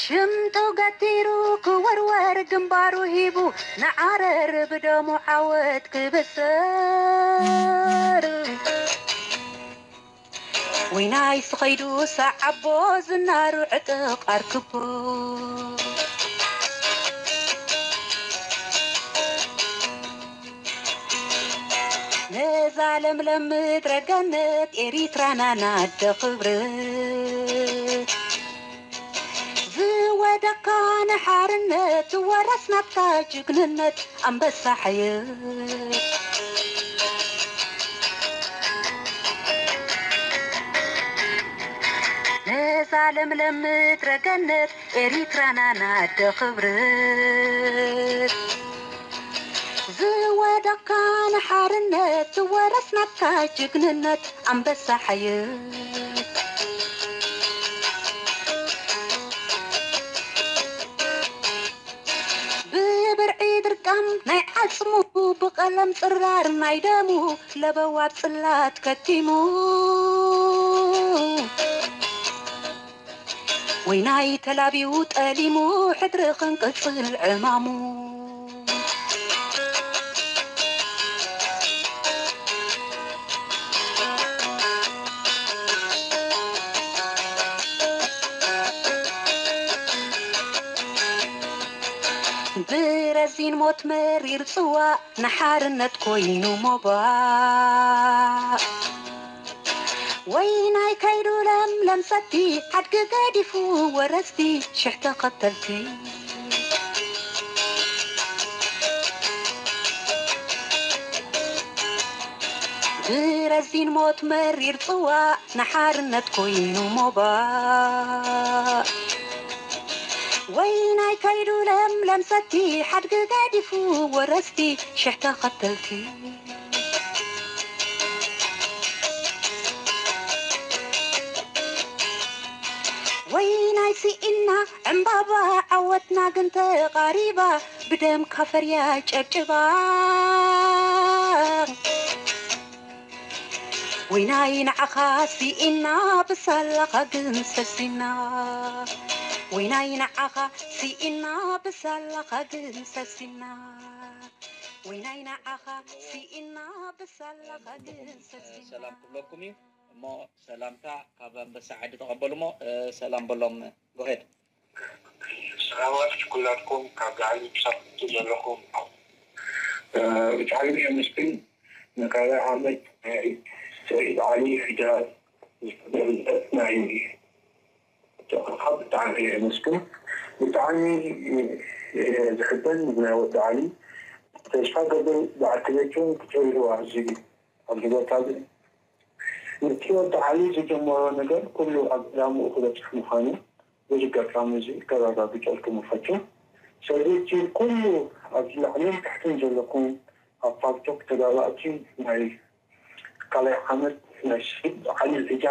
ሽምጡ ገቲሩ ክወርወር ግንባሩ ሂቡ ንዓረር ብደሙ ዓወት ክብስር። ወይናይ ስኸይዱ ሰዓቦ ዝናሩ ዕጥቕ ኣርክቦ። ነዛ ለምለም ምድረ ገነት ኤሪትራና ናደ ክብረት ዝወደካ ንሓርነት ዝወረስናካ ጅግንነት ኣንበሳ ሓየት። ነዛ ለምለም ምድረ ገነት ኤሪትራና ናደ ክብረት ዝወደካ ንሓርነት ዝወረስናካ ጅግንነት ኣንበሳ ሓየት። ብብርዒ ድርቃም ናይ ዓጽሙ ብቐለም ጽራር ናይ ደሙ ለበዋ ኣብ ጽላት ከቲሙ። ወይናይ ተላብዩ ጠሊሙ ሕድሪ ክንቅጽል ዕማሙ። ብረዚን ሞት መሪር ጽዋእ ንሓርነት ኮይኑ ሞባእ። ወይናይ ከይዱ ለምለም ሰቲ ሓድጊ ገዲፉ ወረስቲ ሽሕ ተኸተልቲ። ብረዚን ሞት መሪር ጽዋእ ንሓርነት ኮይኑ ሞባእ። ወይናይ ከይዱ ለምለም ሰቲ ሓድጊ ገዲፉ ወረስቲ ሽሕ ተኸተልቲ። ወይናይ ስኢና ዕምባባ ዓወትና ግን ተቓሪባ ብደም ካፈርያ ጨብጭባ። ወይናይ ንዓኻ ስኢና ብሳላኻ ግን ሰሲና። ወይናይ ንዓኻ ስኢና ብሳላኻ ግን ሰሲና። ወይናይ ንዓኻ ስኢና ብሳላኻ ግን ሰሲና። ሰላም ክብለኩም እዩ። እሞ ሰላምታ ካብ ኣንበሳ ዓዲ ተቐበሉ። እሞ ሰላም በሎም። ጎሄድ። ሰላማት ኩላትኩም ካብ ላዕሊ ብሳት ዘለኹም። ብጣዕሚ የመስግን። ንካልኣይ ዓመት ናይ ሰዒድ ዓሊ ሒጃ ዝተገለጸ ናይ ተቕርኻ ብጣዕሚ የመስግን። ብጣዕሚ ዝሕበን ናይ ወዲ ዓሊ ተስፋ ገብር ብዓቲ ቤቱ ክትህልዋ ኣብዚ ኣብዚ ቦታ እዚ ነቲ ወዲ ዓሊ ዝጀመሮ ነገር ኩሉ ኣብ ዕላምኡ ክበፅሕ ምዃኑ በዚ ኣጋጣሚ እዚ ከረጋግፀልኩም እፈቱ። ስለዚ እቲ ኩሉ ኣብዚ ላዕልን ታሕትን ዘለኩም ኣብ ፓልቶክ ተጋባእቲ ናይ ካልኣይ ዓመት ናይ ሰዒድ ዓሊ ሒጃ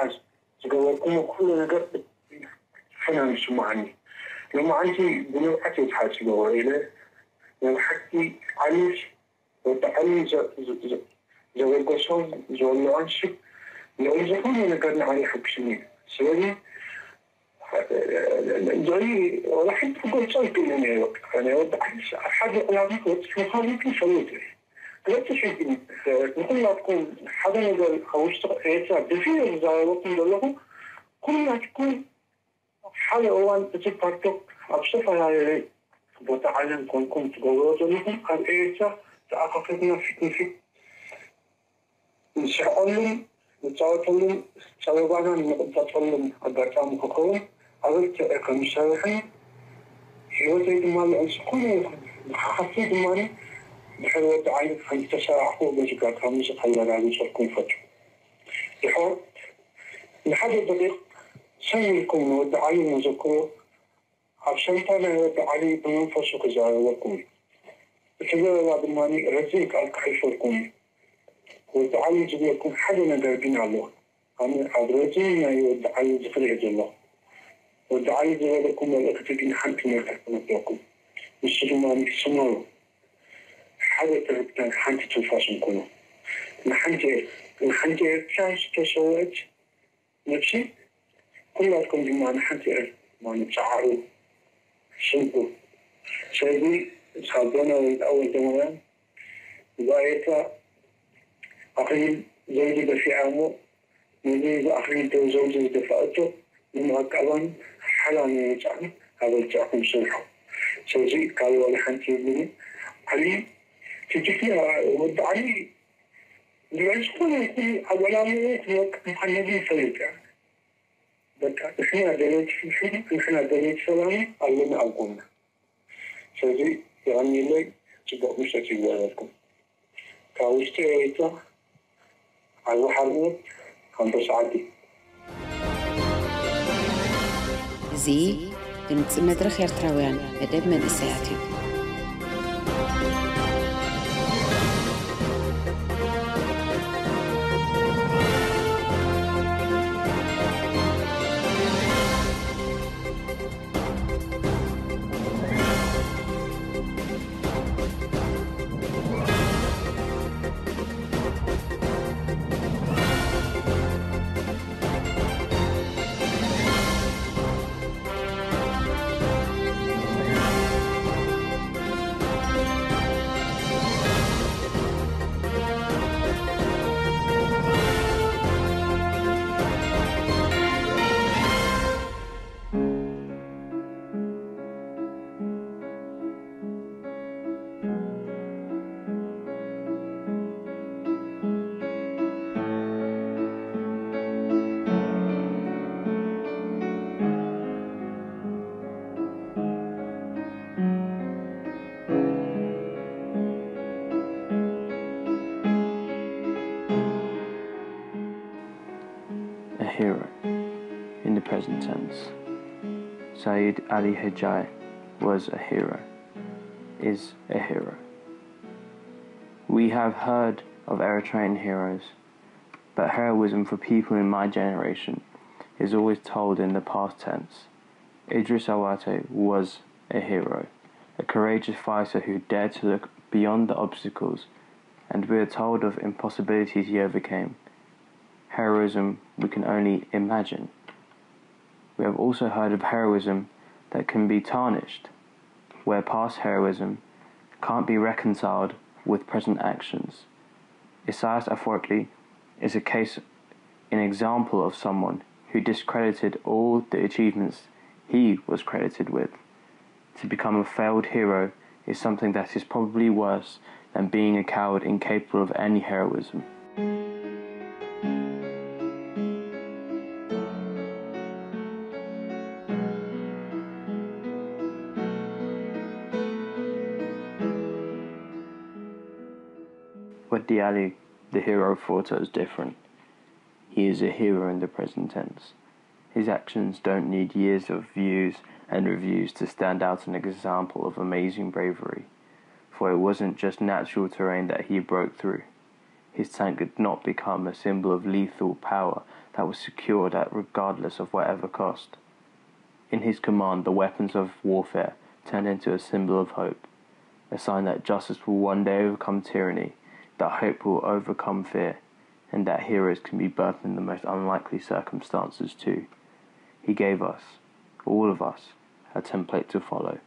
ዝገበርኩሞ ኩሉ ነገር ሕና ንስማዓኒ። ሎማዓንቲ ብንብዓት እየ ዝሓስቦ ውዒለ። ናይ ብሓቂ ዓሊ ወዲ ዓሊ ዘበገሶን ዝወልዖን ሽግ ልዕሊ ዝኾነ ነገር ንዓይ ይሕጉስኒ እዩ። ስለዚ ልዕሊ ወላ ሓንቲ ክገልጾ ኣይክእልን እየ። በቃ ናይ ወዲ ዓሊ ኣብ ሓደ ዕላማ ክበጽሕ ምዃኑ ግን ፈሊጡ እየ። ክበጽሕ እዩ ግን ንኹላትኩም ሓደ ነገር ኣብ ውሽጢ ኤርትራ ደፊረ ዝዛረበኩም ዘለኹ ኩላትኩም ሓደ እዋን እቲ ፓርቶክ ኣብ ዝተፈላለየ ቦታ ዓለም ኮንኩም ትገብርዎ ዘለኹም ኣብ ኤርትራ ተኣኻኺብና ፊት ንፊት ንስሕቐሉን ንጻወተሉን ጸበባና ንቕበጸሉን ኣጋጣሚ ክኸውን ኣበርቲዐ ከም ዝሰርሕን ህይወተይ ድማ ልዕሊ ዝኾነ ይኹን ንሓፍተይ ድማ ድሕሪ ወዲ ዓሊ ከም ዝተሰራዕኹ በዚ ኣጋጣሚ እዚ ከረጋግጸልኩም ይፈቱ። ይሖን ንሓደ ደቂቕ ሰሚርኩም ንወዲ ዓሊ ነዘክሮ። ኣብ ሰምታ ናይ ወዲ ዓሊ ብመንፈሱ ክዛረበኩም እዩ። እቲ ዘረባ ድማ ረዚን ቃል ክሕልፈልኩም እዩ። ወዲ ዓሊ ዝብለኩም ሓደ ነገር ግን ኣሎ። ኣነ ኣብ ረዚን ናይ ወዲ ዓሊ ዝኽሪ እየ ዘለኹ። ወዲ ዓሊ ዝበለኩም መልእኽቲ ግን ሓንቲ ነገር ክነግረኩም። ንሱ ድማ ስመሩ። ሓደ ትርክታን ሓንቲ ትንፋስን ኩኑ። ንሓንቲ ኤር- ንሓንቲ ኤርትራ ዝተሰወአት ነብሲ ኩላትኩም ድማ ንሓንቲ ኤርትራ ንጸዓሩ ስንቁ። ስለዚ ሳቦና ወልዳ ወልደማርያም ብኣየታ ኣኽሊል ዘውዲ ደፊኣ እሞ ነዚ ብኣኽሊል ዘውዲ ዝደፋእቶ ንምዕቃባን ሓላን ንምጻእን ኣበርቲዕኩም ስርሑ። ስለዚ ካልእ ዋላ ሓንቲ የብሉን። ዓሊ ትጅግና ወዲ ዓሊ ልዕሊ ዝኾነ ይኹን ኣብ ዕላምኡ ክወቅዕ ምዃን ነዚ ይፈልጥ እያ። በቃ ንሕና ደለይቲ ፍትሒ ንሕና ደለይቲ ሰላም ኣለና ኣብ ጎና። ስለዚ የቐንየለይ። ጽቡቕ ምሸት ይግበረልኩም። ካብ ውሽጢ ኤርትራ ዓቢ ሓርነት ኣንበሳ ዓዲ። እዚ ድምፂ መድረኽ ኤርትራውያን መደብ መንእሰያት እዩ። Said Ali Hajai was a hero, is a hero. We have heard of Eritrean heroes, but heroism for people in my generation is always told in the past tense. Idris Awate was a hero, a courageous fighter who dared to look beyond the obstacles, and we are told of impossibilities he overcame. Heroism we can only imagine. We have also heard of heroism that can be tarnished, where past heroism can't be reconciled with present actions. Isaias Afwerki is a case, an example of someone who discredited all the achievements he was credited with. To become a failed hero is something that is probably worse than being a coward incapable of any heroism. Wadi Ali, the hero photo, is different. He is a hero in the present tense. His actions don't need years of views and reviews to stand out an example of amazing bravery, for it wasn't just natural terrain that he broke through. His tank did not become a symbol of lethal power that was secured at regardless of whatever cost. In his command, the weapons of warfare turned into a symbol of hope, a sign that justice will one day overcome tyranny, that hope will overcome fear, and that heroes can be birthed in the most unlikely circumstances too. He gave us, all of us, a template to follow.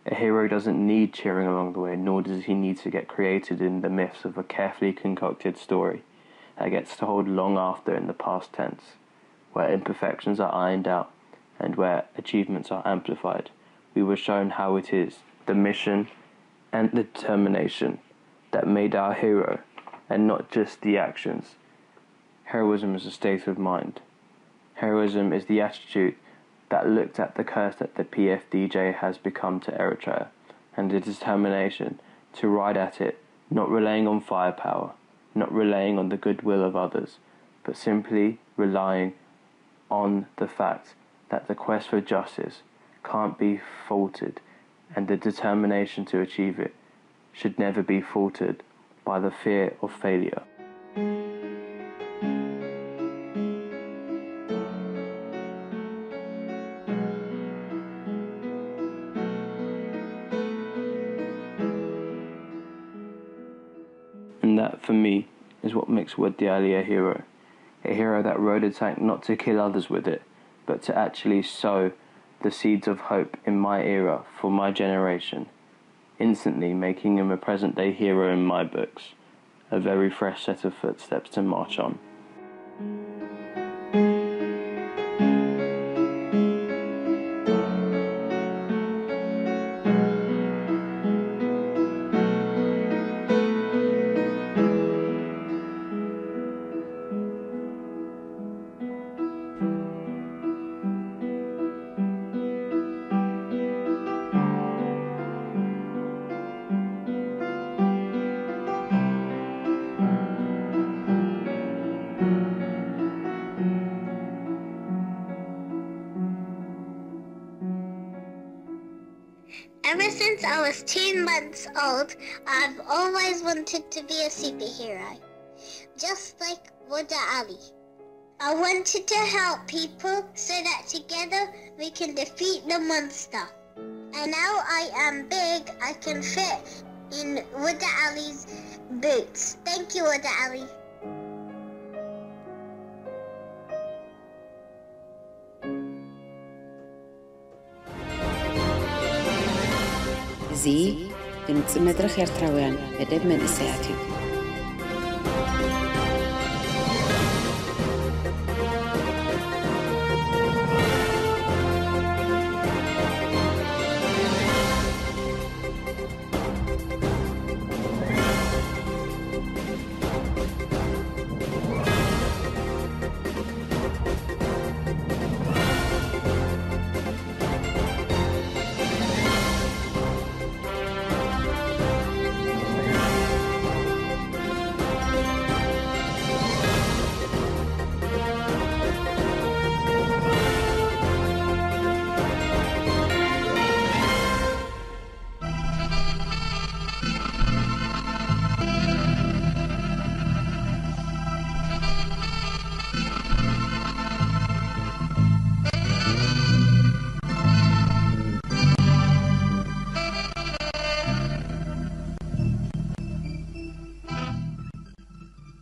A hero doesn't need cheering along the way, nor does he need to get created in the myths of a carefully concocted story that gets told long after in the past tense, where imperfections are ironed out and where achievements are amplified. We were shown how it is the mission and the determination that made our hero, and not just the actions. Heroism is a state of mind. Heroism is the attitude that looked at the curse that the P F D J has become to Eritrea, and the determination to ride at it, not relying on firepower, not relying on the goodwill of others, but simply relying on the fact that the quest for justice can't be faltered, and the determination to achieve it should never be faltered by the fear of failure. And that, for me, is what makes Wadi Ali a hero. A hero that rode a tank not to kill others with it, but to actually sow the seeds of hope in my era for my generation, instantly making him a present day hero in my books, a very fresh set of footsteps to march on. Ever since I was two months old, I've always wanted to be a superhero, just like Wada Ali. I wanted to help people so that together we can defeat the monster. And now I am big, I can fit in Wada Ali's boots. Thank you, Wada Ali. እዚ ድምፂ መድረኽ ኤርትራውያን መደብ መንእሰያት እዩ።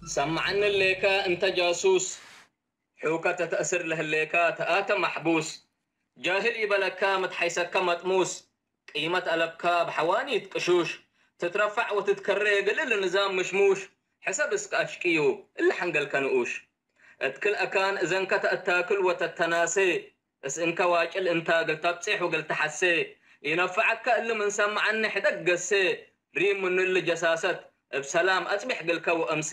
ሰማዓኒ ኣሌካ እንተ ጃሱስ፣ ሑከ ተተእስር ለህሌካ ተኣተ ማሕቡስ። ጃህል ይበለካ መትሓይሰካ መጥሙስ፣ ቅይመት ኣለብካ ብሓዋኒት ቅሹሽ፣ ትትረፋዕ ወትትከሬ ግልል ንዛም ምሽሙሽ፣ ሕሰብ እስከ ኣሽቅዩ እሊ ሓንገልከ ንኡሽ። እትክል ኣካን እዘንከ ተእታክል ወተተናሴ፣ እስእንከ ዋጭል እንታ ግል ተብጼሕ ወግል ተሓሴ፣ ይነፍዓከ እሊ ምን ሰምዓኒ ሕደግ ገሴ፣ ሪም ምኑ እሊ ጀሳሰት እብ ሰላም ኣጽቢሕ ግልከ ወእምሴ፣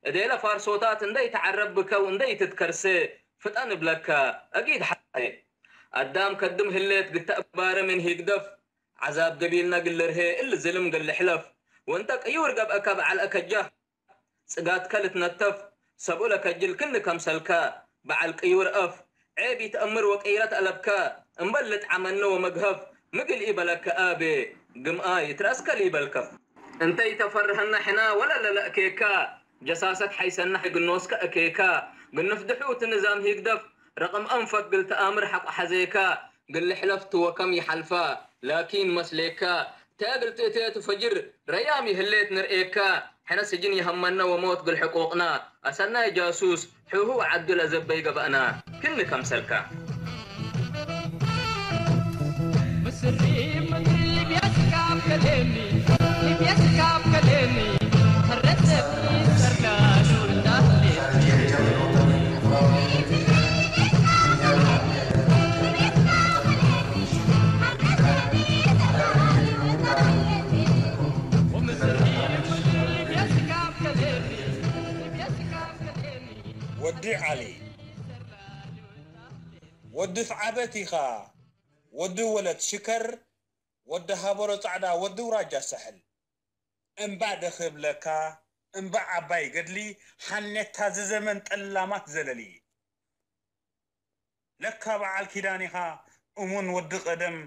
እዴለ ፋርሶታት እንደ ይተዓረብ ብከው እንደ ይትትከርሴ፣ ፍጠን እብለከ፣ እጊድ ሓሴ። ኣዳም ከድም ህሌት ግተእባረ ምን ሂግደፍ፣ ዓዛብ ገቢልነ ግልርሄ እሊ ዝልም ግልሕለፍ፣ ወእንተ ቅዩር ገብአከ በዓል አከጃ፣ ጽጋትከ ልትነተፍ፣ ሰብኡ ለከጅል ክኒ ከምሰልከ፣ በዓል ቅዩር አፍ፣ ዔብ ኢትአምር ወቅይረት አለብከ፣ እምበል ልጥዓመነ ወመግሀፍ፣ ምግል ኢበለከ አቤ፣ ግምኣይ ትረአስከ ሊበልከፍ። እንተ ኢተፈርሀነ ሕነ ወለ ለለእኬከ፣ ጀሳሰት ሐይሰነ ግኖስከ እኬከ፣ ግንፍ ድሑ እቲ ንዛም ሂግደፍ፣ ረቅም አንፈክ ግል ተአምር ሐቆ ሐዜከ፣ ግል ሕለፍ ትወከም ይሐልፈ፣ ላኪን መስሌከ፣ ተ እግል ትእቴ ትፈጅር ረያም ይህሌት ንርኤከ፣ ሕነ ስጅን ይሀመነ ወሞት ግል ሕቁቅነ፣ አሰናይ ጃሱስ፣ ሑሁ ወዐዱ ለዘበይ ገብአነ፣ ክኒ ከምሰልከ። ምስሪ ምድሪ ልብያስካ ከደኒ፣ ልብያስካ ከደኒ፣ ከረሰብኒ ሰርዳሉ እንዳህሌት። ወዲ ዓሊ፣ ወዲ ፍዓበት ኢኻ፣ ወዲ ወለት ሽከር፣ ወዲ ሃበሮ ጻዕዳ፣ ወዲ ውራጃ ሳሕል። እምባ ደኽብለካ፣ እምባ ዓባይ ገድሊ፣ ሓኔታ ዝዘመን ጠላማት ዘለሊ። ለካ በዓል ኪዳን ኢኻ እሙን ወዲ ቀደም፣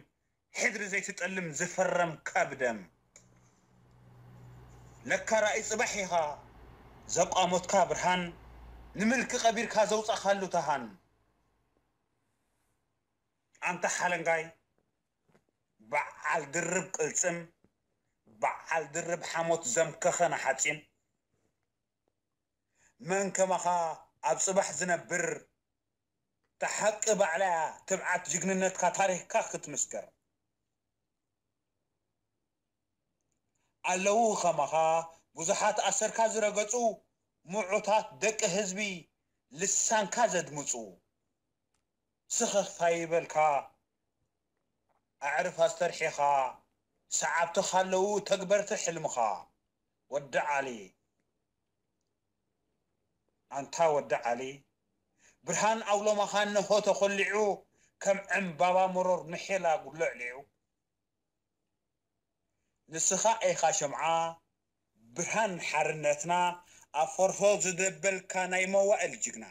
ሕድሪ ዘይትጠልም ዝፈረምካ ብደም። ለካ ራእይ ጽባሕ ኢኻ ዘቋሞትካ ብርሃን፣ ንምልኪ ቀቢርካ ዘውጻኻሉ ተሃን። ኣንታ ሓለንጋይ በዓል ድርብ ቅልጽም፣ በዓል ድርብ ሓሞት ዘምከኸ ንሓጺን። መን ከማኻ ኣብ ጽባሕ ዝነብር፣ እታ ሓቂ ባዕላ እያ ትብዓት ጅግንነትካ ታሪኽካ ክትምስክር። ኣለዉ ከማኻ ብዙሓት ኣሰርካ ዝረገጹ፣ ምዑታት ደቂ ህዝቢ ልሳንካ ዘድምጹ። ስኽፍ ኣይበልካ ኣዕርፍ ኣስተርሒኻ፣ ሰዓብትኻ ኣለዉ ተግበርቲ ሕልምኻ። ወዲ ዓሊ፣ ኣንታ ወዲ ዓሊ፣ ብርሃን ኣውሎማኻ እነሆ ተኾሊዑ፣ ከም ዕምባባ መሮር ምሒላ ጉለዕሊዑ። ንስኻ ኢኻ ሸምዓ ብርሃን ሓርነትና፣ ኣብ ፈርሆ ዝደበልካ ናይ መዋእል ጅግና።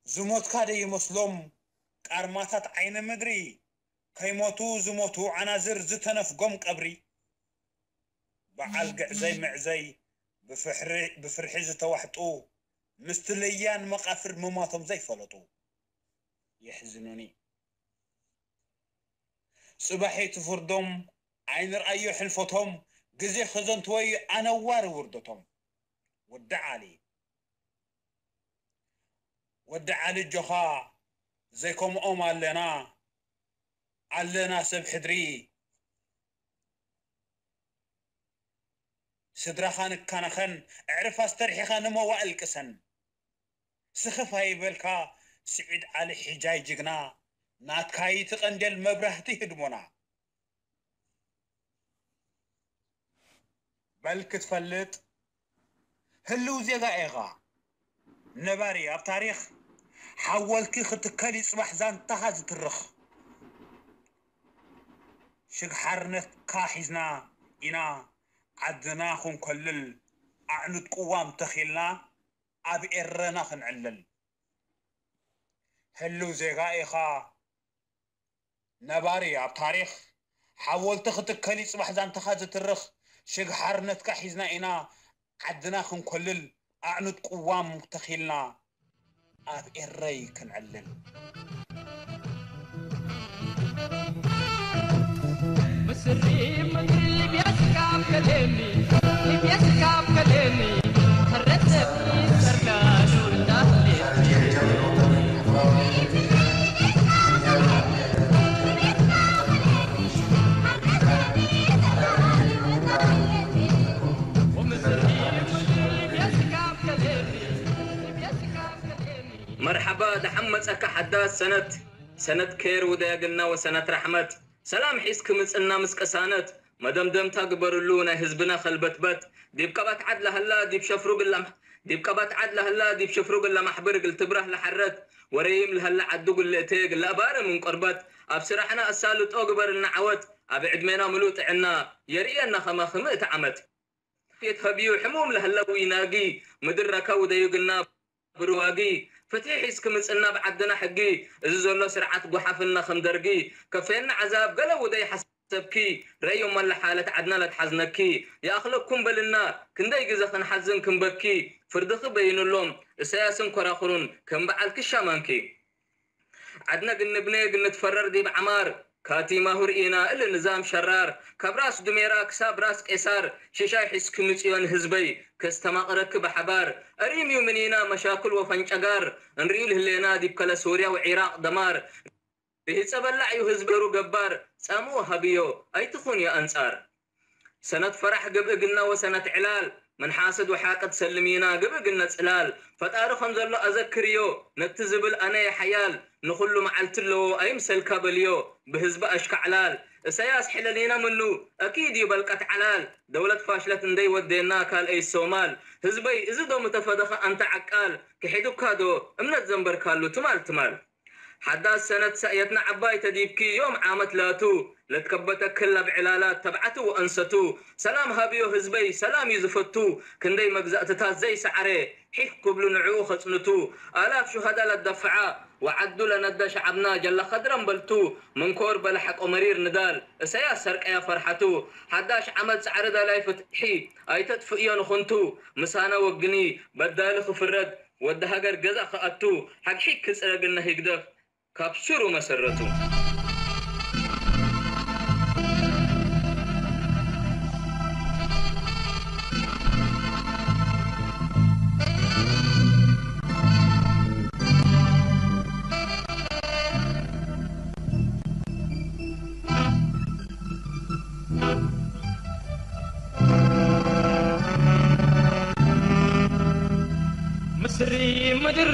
ዝሞትካ ደይመስሎም ቃርማታት ዓይኒ ምድሪ፣ ከይሞቱ ዝሞቱ ዓናዝር ዝተነፍጎም ቀብሪ። በዓል ግዕዘይ ምዕዘይ ብፍሕሪ-፣ ብፍርሒ ዝተዋሕጡ፣ ምስቲ ለያን መቓፍር ምማቶም ዘይፈለጡ። የሕዝኑኒ። ጽባሕ እቲ ፍርዶም ኣይንርኣዮ ሕልፈቶም፣ ግዜ ከዘንትወዩ ኣነዋሪ ውርደቶም። ወዲ ዓሊ፣ ወዲ ዓሊ ኣጆኻ፣ ዘይከምኦም ኣለና፣ ኣለና ሰብ ሕድሪ። ስድራኻ ንከናኸን፣ ኣዕርፍ ኣስተርሒኻ ንመዋእል ቅሰን። ስኽፍ ኣይበልካ ስዒድ ዓሊ ሒጃይ ጅግና፣ ናትካ ይቲ ቀንዴል መብራህቲ ህድሞና። በል ክትፈልጥ ህልው ዜጋ ኢኻ፣ ነባሪ ኣብ ታሪኽ ሓወልቲ ክትከል ይጽባሕ ዛንታኻ ዝትርኽ። ሽግ ሓርነትካ ሒዝና ኢና ዓድና ክንኮልል፣ ኣዕኑድ ቅዋም ተኺልና ኣብ ኤረና ክንዕልል። ህልው ዜጋ ኢኻ ነባሪ ኣብ ታሪኽ፣ ሓወልቲ ክትከል ይጽባሕ ዛንታኻ ዝትርኽ። ሽግ ሓርነትካ ሒዝና ኢና ዓድና ክንኮልል፣ ኣዕኑድ ቅዋም ተኺልና ኣብ ኤረይ ክንዕልል። ምስሪ ምድሪ ቢያስካ ከደኒ ጸካ ሓዳስ ሰነት ሰነት ኬር ውደያግልና ወሰነት ራሕመት ሰላም ሒዝ ክምጽና ምስ ቅሳነት መደምደምታ ግበርሉ ናይ ህዝብና ከልበትበት ዲብ ቀባት ዓድ ላህላ ዲብ ሸፍሩ ግላ ዲብ ቀባት ዓድ ላህላ ዲብ ሽፍሩ ግላ ማሕብር ግል ትብራህ ለሓረት ወረይም ለህላ ዓዱ ግልእቴ ግላ ባረ ምን ቆርበት ኣብ ስራሕና ኣሳልጦ ግበርልና ዓወት ኣብ ዕድሜና ምሉእ ጥዕና የርእየና ከማ ክምእቲ ዓመት የትሀብዩ ሕሙም ለህለዊ ናጊ ምድር ረከው ደዩግና ብርዋጊ ፍትሒ ሒዝ ክምጽና ብዓድና ሕጊ እዚ ዘሎ ስርዓት ጓሓፍና ከም ደርጊ ከፈየና ዓዛብ ገለ ውደይ ሓሰብኪ ረእዮ መላ ሓለት ዓድና ለትሓዝነኪ ይኣኽለኩም በልና ክንደይ ግዘ ክንሓዝን ክንበኪ ፍርድኺ በይኑሎም እሰያስን ኮራኹሩን ከም በዓልኪ ሻማንኪ ዓድነ ግንብኔ ግንትፈረር ዲብ ዓማር ካቲማ ሁርኢና እል ንዛም ሸራር ካብ ራስ ዱሜራ ክሳብ ራስ ቄሳር ሽሻይ ሒዝኪ ምጽዮ ንህዝበይ ከስተማቕረኪ ብሓባር ኣሪምዩ ምኒና መሻክል ወፈንጨጋር እንርኢ ልህሌና ዲብ ከለ ሱርያ ወዒራቕ ደማር ርሂጸ በላዕ ዩ ህዝቢ ገሩ ገባር ጻምኡ ሃብዮ ኣይትኹንዮ ኣንጻር ሰነት ፈራሕ ግብእ ግና ወሰነት ዕላል ምን ሓስድ ወሓቅድ ሰልሚና ግብእ ግነ ጽላል ፈጣሪ ከም ዘሎ ኣዘክርዮ ነቲ ዝብል ኣነየ ሓያል ንኹሉ መዓልቲ ኣለዎ ኣይምሰልካ በልዮ ብህዝቢ ኣሽካዕላል እሰያስ ሕለሊና ምኑ ኣኪድ እዩ በልቀት ዓላል ደውለት ፋሽለት እንደይ ወዴና ካልኣይ ሶማል ህዝበይ እዚ ዶ ምተፈደኸ ኣንተ ዓቃል ክሒዱካ ዶ እምነት ዘንበርካሉ ትማል ትማል ሓዳስ ሰነት ሰእየትና ዓባይ ተዲብኪ ዮም ዓመት ላቱ ለትከበተክል ኣብ ዕላላት ተብዓቱ ወአንሰቱ ሰላም ሃብዮ ህዝበይ ሰላም እዩ ዝፈቱ ክንደይ መግዛእትታት ዘይሰዓረ ሒፍ ክብሉ ንዕኡ ከጽንቱ ኣላፍ ሹሃዳ ለደፍዓ ወዓዱ ለነደ ሸዓብና ጀላ ኸድረን በልቱ ምንኮር በለ ሓቆ መሪር ንዳል እሰያስ ሰርቀያ ፈርሓቱ ሓዳሽ ዓመት ጻዕሪ ደላይ ፍትሒ ኣይተጥፍእዮ ንኹንቱ ምሳና ወግኒ በዳሊ ክፍረድ ወዲ ሃገር ገዛ ክኣቱ ሓግሒግ ክጽረግና ሂግደፍ ካብ ስሩ መሰረቱ። ምስሪ ምድር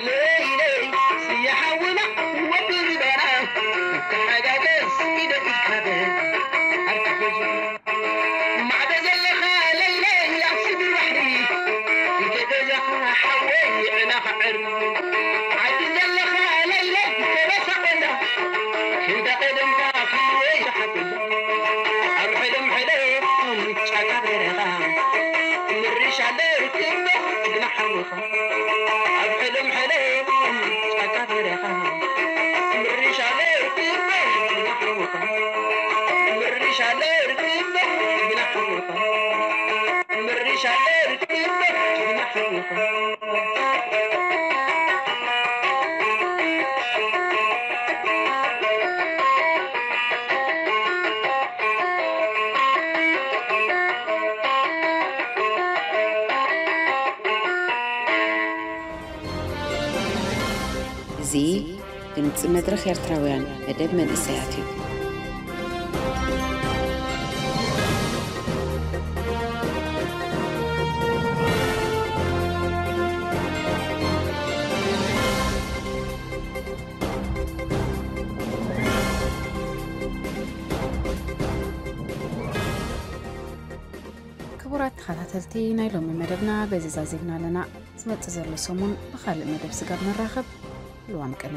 ለይለይ ስየ ሓውና ወዲ ሪባና ተሓጋገዝ ኢደ ኢድካ በል ኣብቲ ገዛ ማዕዶ ዘለኻ ለይለይ ኣብ ስድሪ ባሕሪ እንተ ገዛኻ ሓወይ ዕናኻ ዕሪ ዓዲ ዘለኻ ለይለይ ከበሳ ቆላ ክንዳ ቀደምካ ፍልወይ ሓፍላ ኣብ ሕደም ሕደም ጫካ በረኻ ምርሻ ለርክበ ጅግና ሓውኻ ኣብ ሕደም ሕደም ጫካ በረኻ ምርሻ ለርክበ ጅግና ሓውኻ ምርሻ ለርክበ ጅግና ሓውኻ ምርሻ ለርክበ ጅግና ሓውኻ እዚ ድምፂ መድረኽ ኤርትራውያን መደብ መንእሰያት እዩ። ክቡራት ተኸታተልቲ ናይ ሎሚ መደብና በዚ ዛዚምና ኣለና። ዝመጽእ ዘሎ ሰሙን ብኻልእ መደብ ስጋብ ንራኸብ፣ ልዋም ቅነ።